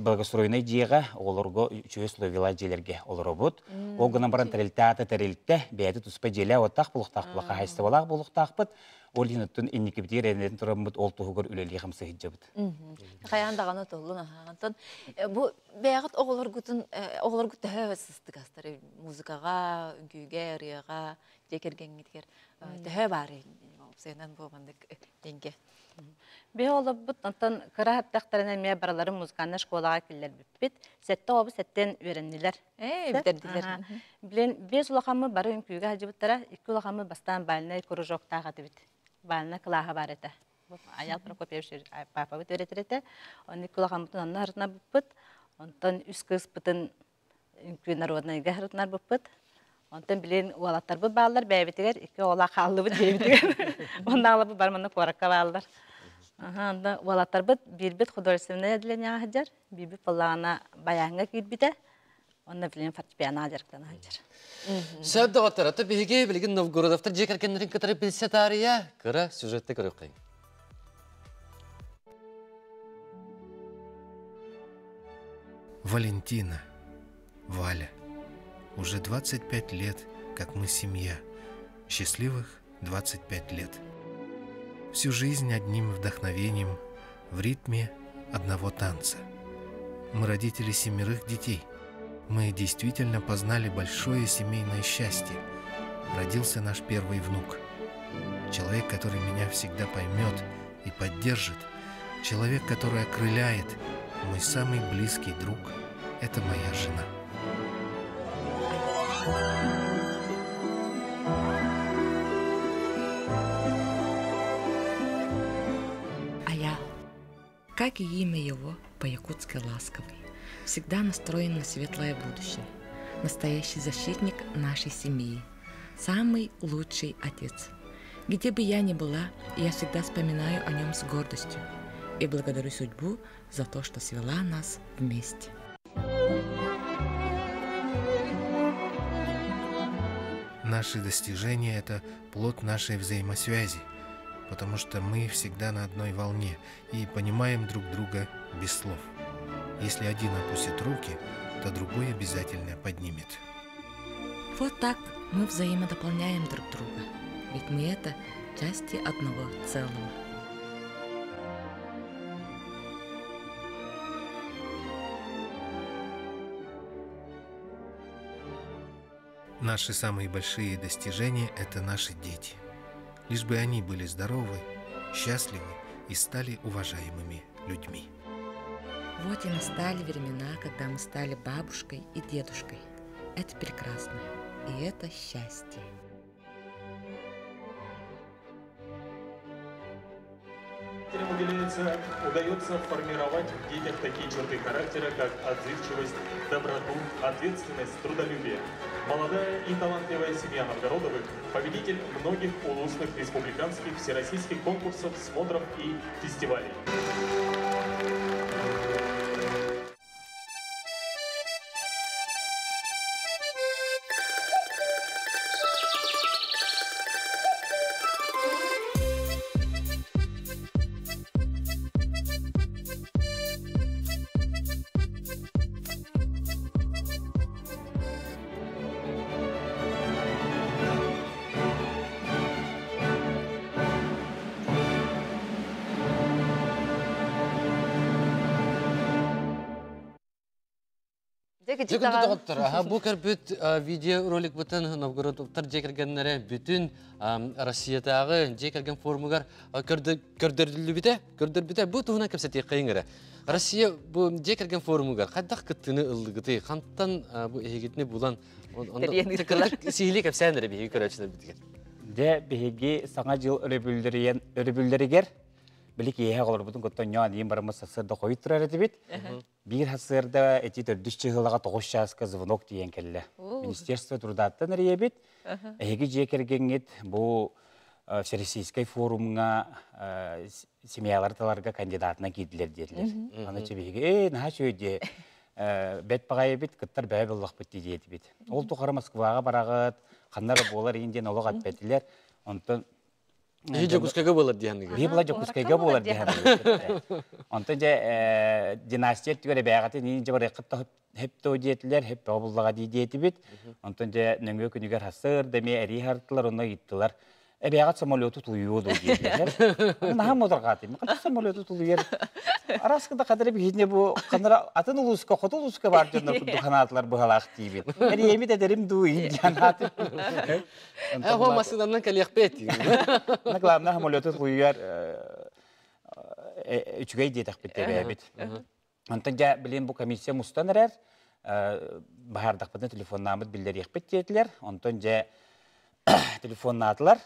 благоустроенай дьиэҕэ оҕолорго үчүгэй условиялаах дьиэлэргэ олоробут. Ол гынан баран тэрилтэ аата тэрилтэ, бэйэтэ туспа дьиэлээх уоттаах буолуохтаах, хаһаайыстыбалаах буолуохтаахпыт. Ол иһин оттон инникибитигэр эрэнэн тураммыт ол туһугар үлэлии хамсыһыдьабыт. Хайаан даҕаны толлун аһаан. Бу бэйэҕит оҕолоргутун оҕолоргут төһө сыстыгастар музыкаҕа, үҥкүүгэ, ырыаҕа, дьиэ кэргэҥҥитигэр төһө баар уопсайынан бу маннык тенге? Биһи олорбут онтон кыра аттахтарына эмиэ барыларын музыкальнай школаҕа киллэрбиппит. Сэттэ оҕобут сэттэн үөрэннилэр. Ээ, бүтэрдилэр. Билин биэс улахаммыт бары үҥкүүгэ сылдьыбыттара, икки улахаммыт бастаан бальнай кружоктаах этибит. Бальнай кылааһа баар этэ. Аял Прокопьевич папабыт үөрэтэр этэ. Онно икки улахаммытын онно һырытынарбыппыт. Онтон үс кыыспытын үҥкүү народнайга һырытынарбыппыт. Онтон билин уолаттарбыт бааллар бэйэбитигэр, икки оҕолоох хааллыбыт дьиэбитигэр. Онно аҕалабыт бар манна куоракка бааллар. Аха, онно уолаттарбыт биирбит художественное отделениеҕа сылдьар, биирбит буоллаҕына баяҥҥа киирбитэ. Онно билин фортепианоҕа дьарыктана сылдьар. Сөп доҕоттор, ото биһиги билигин Новгородовтар дьиэ кэргэннэрин кытары билсэ таарыйа кыра сюжетте көрүөххэйиҥ. Валентина, Валя. Уже 25 лет, как мы семья. Счастливых 25 лет. Всю жизнь одним вдохновением в ритме одного танца. Мы родители семерых детей. Мы действительно познали большое семейное счастье. Родился наш первый внук. Человек, который меня всегда поймет и поддержит. Человек, который окрыляет. Мой самый близкий друг – это моя жена. А я, как и имя его, по-якутски ласковый, всегда настроен на светлое будущее, настоящий защитник нашей семьи, самый лучший отец. Где бы я ни была, я всегда вспоминаю о нем с гордостью и благодарю судьбу за то, что свела нас вместе. Наши достижения – это плод нашей взаимосвязи, потому что мы всегда на одной волне и понимаем друг друга без слов. Если один опустит руки, то другой обязательно поднимет. Вот так мы взаимодополняем друг друга, ведь мы это части одного целого. Наши самые большие достижения – это наши дети. Лишь бы они были здоровы, счастливы и стали уважаемыми людьми. Вот и настали времена, когда мы стали бабушкой и дедушкой. Это прекрасно, и это счастье. Уделяется, удается формировать в детях такие черты характера, как отзывчивость, доброту, ответственность, трудолюбие. Молодая и талантливая семья Новгородовых – победитель многих улусных, республиканских, всероссийских конкурсов, смотров и фестивалей. Дьэ доҕоттор, аха бу көрбүт видеороликпытын Новгородовтар дьиэ кэргэннэрэ бүтүн Россиятааҕы дьиэ кэргэн форумугар көрдөрүллүбүтэ, көрдөрбүтэ. Бу туһунан кэпсэтиэххэйиҥ эрэ. Россия бу дьиэ кэргэн форумугар хайдах кыттыыны ыллыгытый? Хантан бу эһигитини булан сиһилии кэпсээн эрэ биһиги көрөөччүлэрбитигэр. Дьэ биһиги Саҥа дьыл өрөбүллэригэр били киэһэ оҕолорбутун кытта онньоон иин бараммыт сарсыарда хойут турар этибит. Биир сарсыарда эти төрдүс чыһылаҕа тоҕус чааска звонок тиийэн кэллэ. Министерство трудаттан эрийэбит. Эһиги дьиэ кэргэҥҥит бу Всероссийскай форумҥа семьялары таларга кандидатынан киирдилэр диэтилэр. Аны биһиги ээ наһаа үчүгэй дии бэт баҕайыбыт кыттар бэйэ буллахпыт дии диэтибит. Ол тухары Москваҕа бараҕыт, ханна эрэ буолар иин диэн олох эппэтилэр. Онтон Биһи Дьокуускайга буолар диэханыгы. Биһи була Дьокуускайга буолар диэханыгы. Онтон дьэ династия өттүгэр эбээҕитин иин дьэ барыаххыт хептоо диэтилэр, хеппөҕө буллаҕа дии диэтибит. Онтон дьэ нөҥүө күнүгэр хасыр да эмиэ эрии хартылар, онно ыйыттылар. Эбээҕит самолету тулуйуо дуо диэтилэр. Наһаа муодарҕаатым. Ханна самолету тулуйар? Араскы да хадары биһине бу ханара атын улууска, хоту улууска бар дьоннор курдук ханаатылар быһалаах диибит. Эриэмит эдэрим дуу иин диэн Эһо массыынанан кэлиэхпит. На главное самолету тулуйар үчүгэй диэтэхпит эбээбит. Онтон дьэ билин бу комиссия мустан эрэр, баһаардахпытына телефоннааммыт биллэриэхпит диэтилэр. Онтон дьэ телефоннаатылар.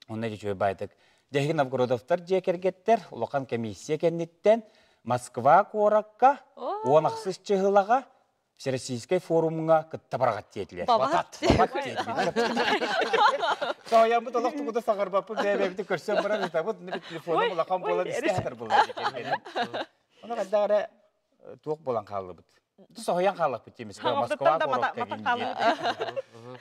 Онно үчүгэй баайдык. Дьэһиги Новгородовтар дьиэ кэргэттэр улахан комиссия кэнниттэн Москва куоракка 10 чыһылаҕа Всероссийскай форумҥа кытта бараҕат диэтилэр. Бабат. Бабат диэтилэр. Соһуйаммыт олох тугу да саҥарбаппыт бэйэ-бэйэбитин көрсөн баран ытабыт, телефоном улахан буолан истэ сытар буолла. Ону хайдах эрэ туох буолан хааллыбыт. Соһуйан хааллахпыт дии Москва куоракка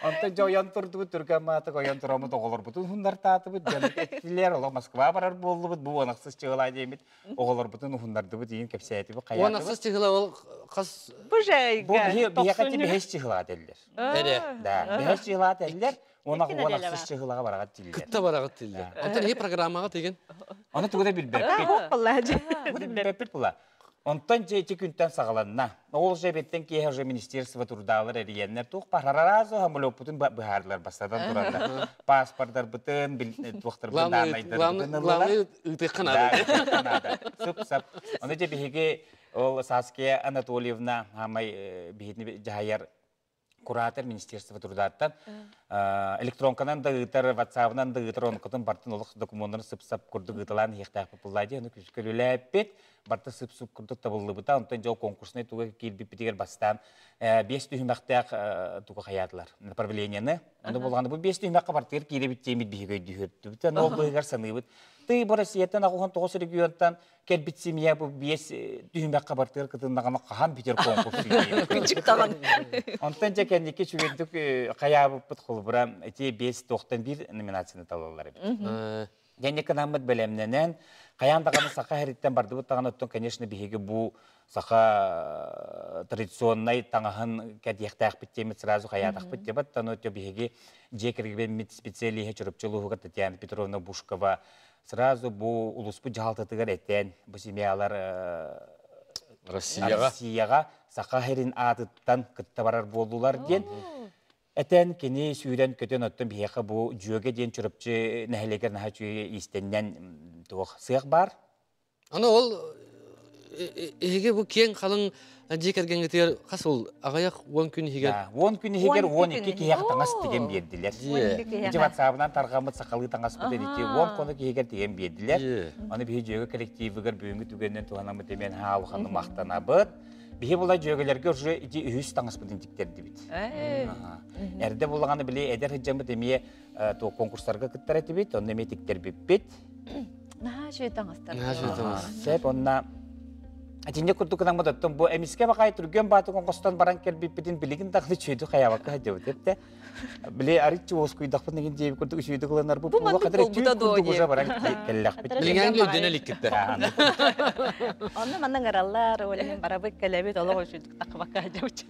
Онтон дьэ ойон турдубут, түргэн маатык ойон тураммыт оҕолорбутун уһуннартаатыбыт, дьон эттилэр, олох Москва барар буоллубут, бу уонахсыс чыгылаа диэмит, оҕолорбутун уһуннардыбыт, иин кэпсээтибит, хайаатыбыт. Уонахсыс чыгыла ол хас... Бу же Бу биһиэхэ бэһис чыгылаа дэллэр. Эре. Да, бэһис чыгылаа дэллэр, уонахсыс чыгылаҕа бараҕат тиллэр. Кытта бараҕат тиллэр. Онтон иһи программаҕа тигин? Оны тугу да билбэппит. Тугу да билбэппит була. Онтон дьэ ити күнтэн саҕаланна. Ол же эбиттэн киэһэ уже министерство трудалар эрийэннэр туох параразу самолеппутун быһаардылар бастатан тураннар. Паспордарбытын, туохтарбытын дааннайдарбытын ыллылар. Главный ыытыахха наада. Сып-сап. Ону дьэ биһиги ол Саския Анатольевна хаамай биһитини дьаһайар куратор Министерство трудаттан электронканан да ыытар, ватсабынан да ыытар, онкотун бартын олох докумуоннарын сып-сап курдук ыыталаан иһиэхтээхпит буллаа дии, ону күскөлүлээппит, барта сып-сып курдук табыллыбыта, онтон дьол конкурснай туга киирбиппитигэр бастаан биэс түһүмэхтээх туга хайаатылар направлениены, ону булганы бу биэс түһүмэххэ бартыгар киирэбит диэмит биһиги өйдүүһүрдүбүт, ол быһыгар саныыбыт, ты бу Россияттан 69 регионтан кэлбит семья бу биэс түһүмэххэ бартыгар кытыннаҕына хаһан бүтэр конкурс Кынчыктаҕын. Онтон дьэ кэнники үчүгэйдик хайаабыппыт холобура ити биэс туохтан биир номинацияны талаллар эбит. Дэнни кынаммыт бэлэмнэнэн, хайаан даҕаны саха иһириттэн бардыбыт даҕаны оттон, конечно, биһиги бу саха традиционнай таҥаһын кэтиэхтээхпит диэммит сразу хайаатахпыт диэбэт, ону биһиги дьиэ кэргэммит специалиһэ Чурапчы улууһугар Татьяна Петровна Бушкова сразу бу улууспут дьаһалтатыгар этэн, бу семьялар Россияҕа Россияҕа Саха сирин аатыттан кытта барар буоллулар диэн этэн кини сүүрэн көтөн оттон биһиэхэ бу Дьүөгэ диэн Чурапчы нэһилиэгэр наһаа үчүгэй иистэнньэн туох сыах баар. Аны ол эһиги бу киэҥ халыҥ дьиэ кэргэҥҥитигэр хас ол аҕыйах уон күн иһигэр уон күн иһигэр уон икки киһиэхэ таҥас тигэн биэрдилэр. Ити ватсабынан тарҕаммыт сахалыы таҥаспыт ити уон хонук иһигэр тигэн биэрдилэр. Аны биһи дьүөгэ коллективыгар бүгүҥҥү түгэнинэн туһанаммыт эмиэн хаалханы махтанабыт. Биһи була дьүөгэлэргэ уже ити үһүс таҥаспытын тиктэрдибит. Эрдэ булаҕаны били эдэр сылдьаммыт эмиэ конкурстарга кыттар этибит, онно эмиэ тиктэрбиппит. Наһаа үчүгэй таҥастар. Наһаа үчүгэй таҥас. Сөп, онно Итинник курдук гынаммыт оттон бу эмискэ баҕайы түргэн баатыгын хостон баран кэлбиппитин билигин даҕаны үчүгэйдик хайаабакка сылдьабыт эптэ. Били арыччы уоскуйдахпын деген диэби курдук үчүгэйдик ылынар бу Бу маннык буолбута дуо курдук уже баран кэллэхпит. Билиҥҥээҥ өйдөнө иликкиттэр. Онно манна ыҥыраллар, ол иһин барабыт кэлэбит, олох үчүгдүк таххыбакка сылдьабыт.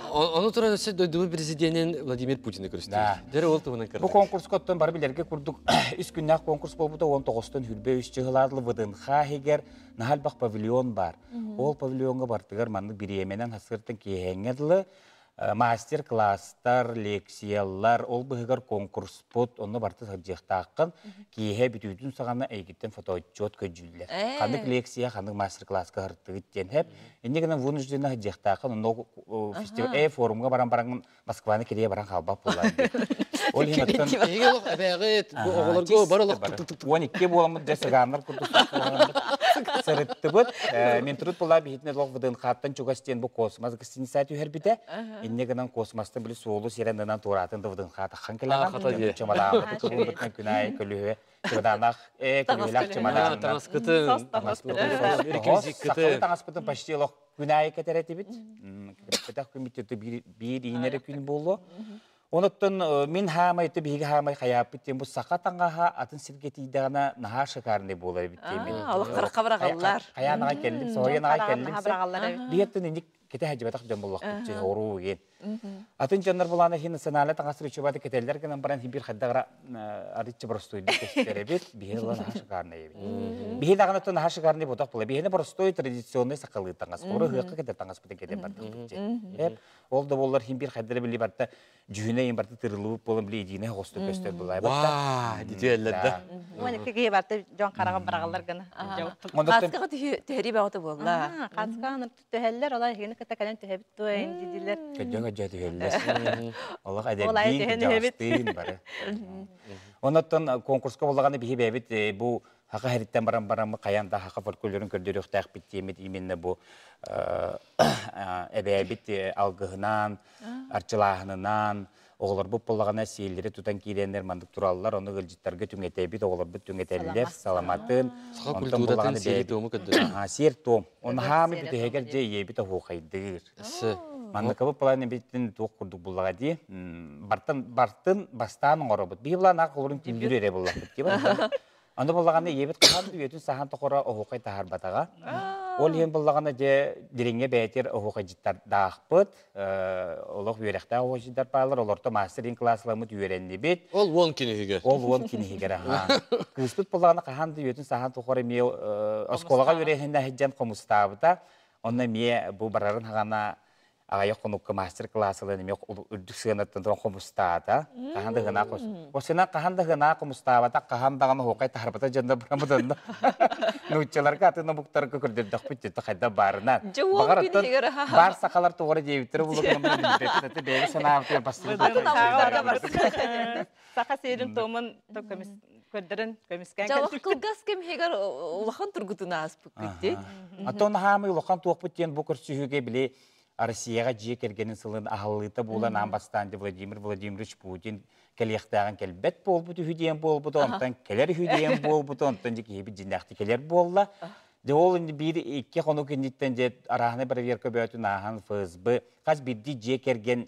Ону туран өссө дойдубут президенин Владимир Путины көрүстүбүт. Дьэ ол туһунан Бу конкурска оттон бары билэргэ курдук үс күннээх конкурс буолбута 19-тон хүрбэ үс чыһылаадылы ВДНХ иһигэр наһаа элбэх павильон бар. Ол павильоҥҥа бартыгар маннык бириэмэнэн хасыртан киэһэҥҥэ дылы мастер-класстар, лекциялар, ол быһыгар конкурспут, онно барыта сылдьыахтааххын. Киэһэ бүтүүтүн саҕана эйгиттэн фотоотчуот көдьүүллэр. Ханнык лекция, ханнык мастер-класска сырыттыгыт диэн хэп. Инньэ гынан вынужденно сылдьыахтааххын, онно фестиваль, форумга баран баран Москваны кирие баран хаалбат буоллар. Ол иһин оттон Эһиги олох эбээҕит, бу оҕолорго бар олох 12 буоламмыт дьэ сыгааннар курдук сырыттыбыт. Минтруд була биһитин олох ВДНХ-ттан чугас диэн бу космос гостиница түһэрбитэ. Инньэ гынан космостан били суолу сирэн туораатын да ВДНХ таххан кэлэҕин. Чымадааммыты кыбылбытынан күн аайы көлүһүө чымадаанах көлүһүлээх чымадаанынан таҥаскытын таҥаспытын таҥаспытын почти олох күн аайы кэтэр этибит. Кэппэтэх күммүт биир иинэрэ күн буолуо. Онуттан мин хаамай биһиги хаамай хайааппыт диэн бу саха таҥаһа атын сиргэ тиийдэҕинэ наһаа шикарный буолар эбит диэн. Олох харахха быраҕаллар. Хайаан аҕай кэллим, соһуйан аҕай кэллим. Биһиэттэн инник кэтэ сылдьыбатах дьон буоллахпыт оруу диэн. Атын дьоннор булаана иһин национальнай таҥастар үчүгэйдик кэтэллэр гынан баран биир хайдах арыччы боростуойдук көстөр эбит. Биһи ыла наһаа шикарный эбит. Биһи даҕаны наһаа шикарный ботох була. Биһини боростуой традиционный сахалыы таҥас. Ору ыһыахха кэтэр таҥаспытын кэтэн бардахпыт. Ол да буоллар хин бир хайдара били барта дьүһүнэ барта тырылыбыт буолан били едине хоҕостук көстөр булай. Ваа, дитиэллэр да. Уон киһи барта дьон хараҕын бараҕаллар гына. Хаскаҕа түһэрии бөҕөтө буолла. Хаскаҕа түһэллэр, олай иһини кытта кэлэн түһэбит дуо диилэр. Көдьө көдьө түһэллэр. Олох эдэрдиин, кырдьаҕастыын бары. Оннуттан конкурска буоллаҕына биһи бэйэбит бу хака хэриттэн баран баран хайаан да хака фольклорун көрдөрүөхтээхпит диэмит именно бу эбээбит алгыһынан, арчылааһынынан, оҕолорбут буоллаҕына сиэллэри тутан киирэннэр маннык тураллар, ону ыалдьыттарга түҥэтэбит, оҕолорбут түҥэтэллэр, саламатын. Саха культуратын сиэри-туому көрдөрөр. Сиэр-туом. Оны хаамы бүтэһигэр дьэ ийэбит оһуохайдыыр. Манныкабыт план эбиттин туох курдук буллаҕа дии. Бартын бартын бастаан оҥоробут. Биһи былаан ах олорун тимдүр эрэ буллахпыт дии. Аны буллаҕына ийэбит хаһан да үйэтин саһан тохоро оһуохай таһаарбатаҕа. Ол иһин буллаҕына дьэ дириҥҥэ бэйэтир оһуохайдьыттардаахпыт. Олох үөрэхтээх оһуохайдьыттар бааллар. Олорто мастер классламмыт үөрэннибит. Ол уон киниһигэр. Ол уон киниһигэр аха. Кыыспыт буллаҕына хаһан да үйэтин саһан тохоро эмиэ оскуолаҕа үөрэһинэ сылдьан хомустаабыта. Онно эмиэ бу барарын хаҕана аҕыйах хонукка мастер-класс ылан эмиэ үрдүк сыанаттан туран хомустаата. Хаһан да гына Осына хаһан да гына хомустаабата, хаһан даҕаны оһуохай таһарбата дьонно бараммытын нууччаларга атын омуктарга көрдөрдөхпүт дьэ хайда баарынан. Баҕар оттон баар сахалар тоҕо диэбиттэрэ булугун билбэппит бэйэбит санаабытыгар бастыгы. Саха сиэрин туомун көрдөрөн көмүскээн Дьэ, кылгас кэмигэр улахан тургутун ааспыккыт дии. Антон хаамый улахан туохпут диэн бу көрсүһүүгэ били Россияҕа дьиэ кэргэнин сылын аһыллыыта буолан аан бастаан Владимир Владимирович Путин кэлиэхтээҕин кэлбэт буолбут үһү диэн буолбута, онтон кэлэр үһү диэн буолбута, онтон дьэ киһибит дьиннээхтик кэлэр буолла. Дьэ ол биир икки хонук инниттэн дьэ арааһынай проверка бөөтүн ааһан ФСБ хас биирдии дьиэ кэргэн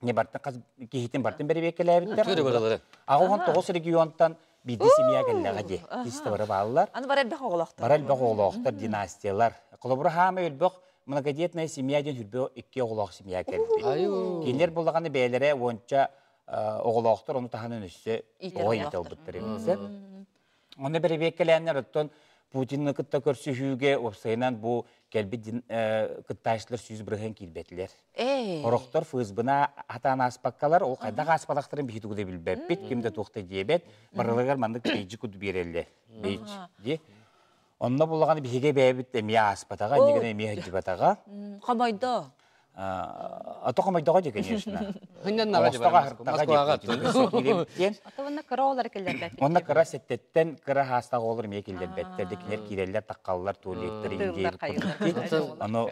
не бартын хас киһитин бартын бэрэбиэркэлээбиттэр. 89 регионтан биирдии семья кэллэҕэ дии. Киһи бары бааллар. Аны бар элбэх оҕолоохтор. Бар элбэх оҕолоохтор, династиялар. Холобура хаама элбэх многодетная семья диэн хүрбэ икки оҕолоох семья кэлбит. Кинилэр буллаҕына бэйэлэрэ уонча оҕолоохтор, ону таһынан өссө оҕо иитэ ылбыттар эбит. Онно бэрэбиэркэлээннэр оттон Путины кытта көрсүһүүгэ уопсайынан бу кэлбит кыттааччылар 100% киирбэтилэр. Орохтор ФСБна хатаан ааспаккалар, ол хайдах ааспатахтарын биһи тугу да билбэппит, ким да туох да диэбэт. Барыларыгар маннык бейджи куду биэрэллэр. Бейдж ди. Онно буллаҕына биһиги бэйэбит эмиэ ааспатаҕа, иннигинэ эмиэ сылдьыбатаҕа. Хомойдо. А то хомойдоҕо дии, конечно. Москваҕа Ата онно кыра оҕолор киллэрбэт. Онно кыра сеттеттен кыра хаастаах оҕолор эмиэ киллэрбэттэр. Кинилэр киирэллэр, таххаллар, туалеттар индиэбит. Ону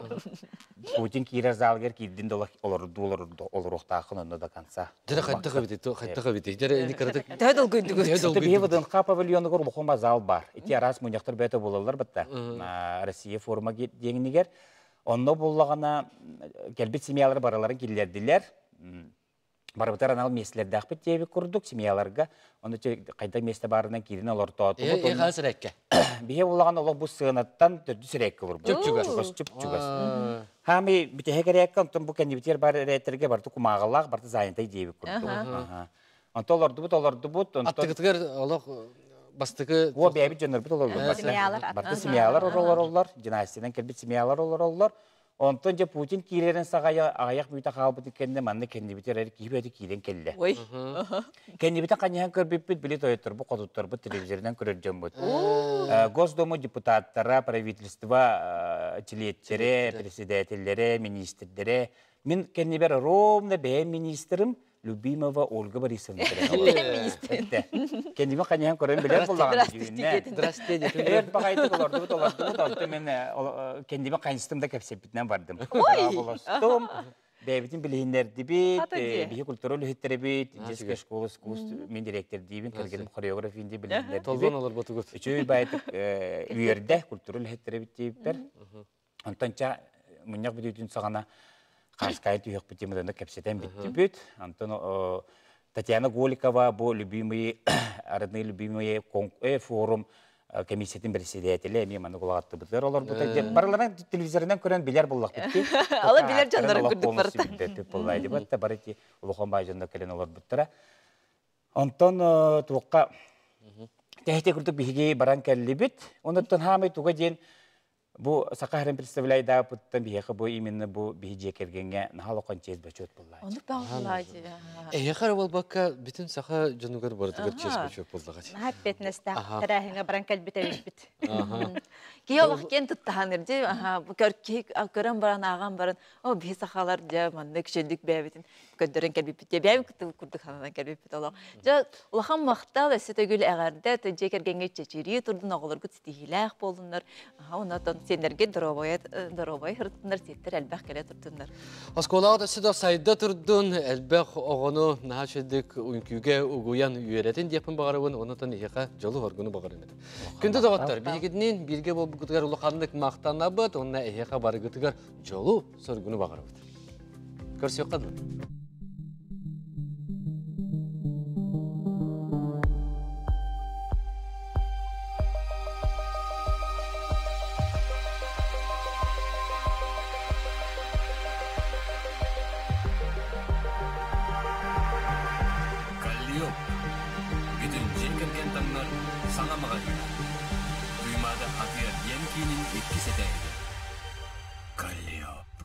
Путин киирэр залыгар киирдин да олордуу олоруохтааххын онно до конца. Дьэ хайдах эбит, хайдах эбит. Дьэ ини кыратык. Төһө долгуйдугут? Биһи ВДНХ павильонугар улахан зал бар. Ити араас мунньахтар бөтө буолаллар батта. Россия форума диэҥнигэр. Онно буллаҕына кэлбит семьялар барыларын киллэрдилэр. Барыбытар анал миэстэлэрдээхпит диэбит курдук семьяларга. Ону хайда миэстэ баарынан киирин олортоотубут. Э сирэккэ. Биһи буллаҕына олох бу сыанаттан төрдүс сирэккэ олорбут. Чуп-чугас. Чуп-чугас. Хаами бүтэһик эрээккэ, онтон бу кэннибитигэр бар эрээттэргэ барыта кумааҕылаах, барыта занятый диэбит курдук. Онтон олордубут, олордубут. Аттыгытыгар олох Бастакы О бэйэбит дьоннорбут олороллор. Семьялар. Барыта семьялар олороллор, династиянан кэлбит семьялар олороллор. Онтон дьэ Путин киирэрин саҕайа аҕыйах мүнүүтэ хаалбытын кэннэ манна кэннибитигэр эрэ киһи бэйэтэ киирэн кэллэ. Ой. Кэннибитин ханньаһан көрбүппүт, били тойотторбут, хотуттарбыт телевизорынан көрөр дьоммут. Госдума депутаттара, правительство чилиэттэрэ, председателлэрэ, министрдэрэ. Мин кэннибэр ровно бэйэм министрим Любимова Ольга Борисовна кэлэн Кэннибин ханньаһан көрөн билэр буоллаҕым Здрасте. Эр баҕайытык олордубут, олордубут, онтон мен кэннибин хайыстым да кэпсэппитинэн бардым. Болостум, бэйэбитин билиһиннэрдибит, биһи культура үлэһиттэрэбит, детская школа искусств мин директордиибин, кэргэним хореограф инди билиһиннэрдибит. Толгон олорботугут. Үчүгэй баайтык үөрдэ культура үлэһиттэрэбит диэбиппэр. Онтон ча мунньах бүтүүтүн саҕана Харская түһүөхпүт диэн кэпсэтэн бүттүбүт. Онтон Татьяна Голикова бу любимые, родные любимые форум комиссиятын председателэ эмиэ маннык улаҕаттыбытыгар олорбута. Барыларын телевизорынан көрөн билэр буллахпыт ди. Ала билэр дьоннорун курдук барыта. Буллай дибатта бары ти улахан баай дьоннор кэлэн олорбуттара. Онтон туохха тэһите курдук биһиги баран кэллибит. Онуттан хаамай туга диэн Бу саха сирин представляйдаабыттан биһиэхэ бу именно бу биһи дьиэ кэргэҥҥэ наһаа улахан чиэс бочуот буолла. Оннук баҕалаа Эһиэхэ эрэ буолбакка бүтүн саха дьонугар барытыгар чиэс бочуот буоллаҕа. Наһаа эппиэтинэстээх тэрээһиҥҥэ баран кэлбит эбиппит. Киһи олох киэн туттаһаныр дии киһи көрөн баран ааҕан баран о биһи сахалар дьэ маннык үчүгдүк бэйэбитин көрдөрөн кэлбиппит дьэ бэйэм курдук сананан кэлбиппит олох. Дьэ улахан махтал өссө төгүл эҕэрдэ дьиэ кэргэҥҥэ чэчирии турдун оҕолоргут ситиһиилээх буоллуннар. Онон сиэннэргэ доруобуйа доруобай сырыттыннар сиэттэр элбэх кэлэ турдуннар. Оскуолаҕа өссө да сайда турдун, элбэх оҕону наһаа үчүгдүк үҥкүүгэ угуйан үөрэтин диэхпин баҕарабын, онон эһиэхэ дьолу-соргуну баҕарым этэ. Күндү доҕоттор, биһигитинин бииргэ буолбуккутугар улаханнык махтанабыт, уонна эһиэхэ барыгытыгар дьолу-соргуну баҕарабыт. Көрсүөххэ дылы. Каллиоп бүтүн дьиэ кэргэн таҥнар саҥа маҕаһыына. Туймаада атыы-эргиэн киинин иккис этээһигэр. Каллиоп.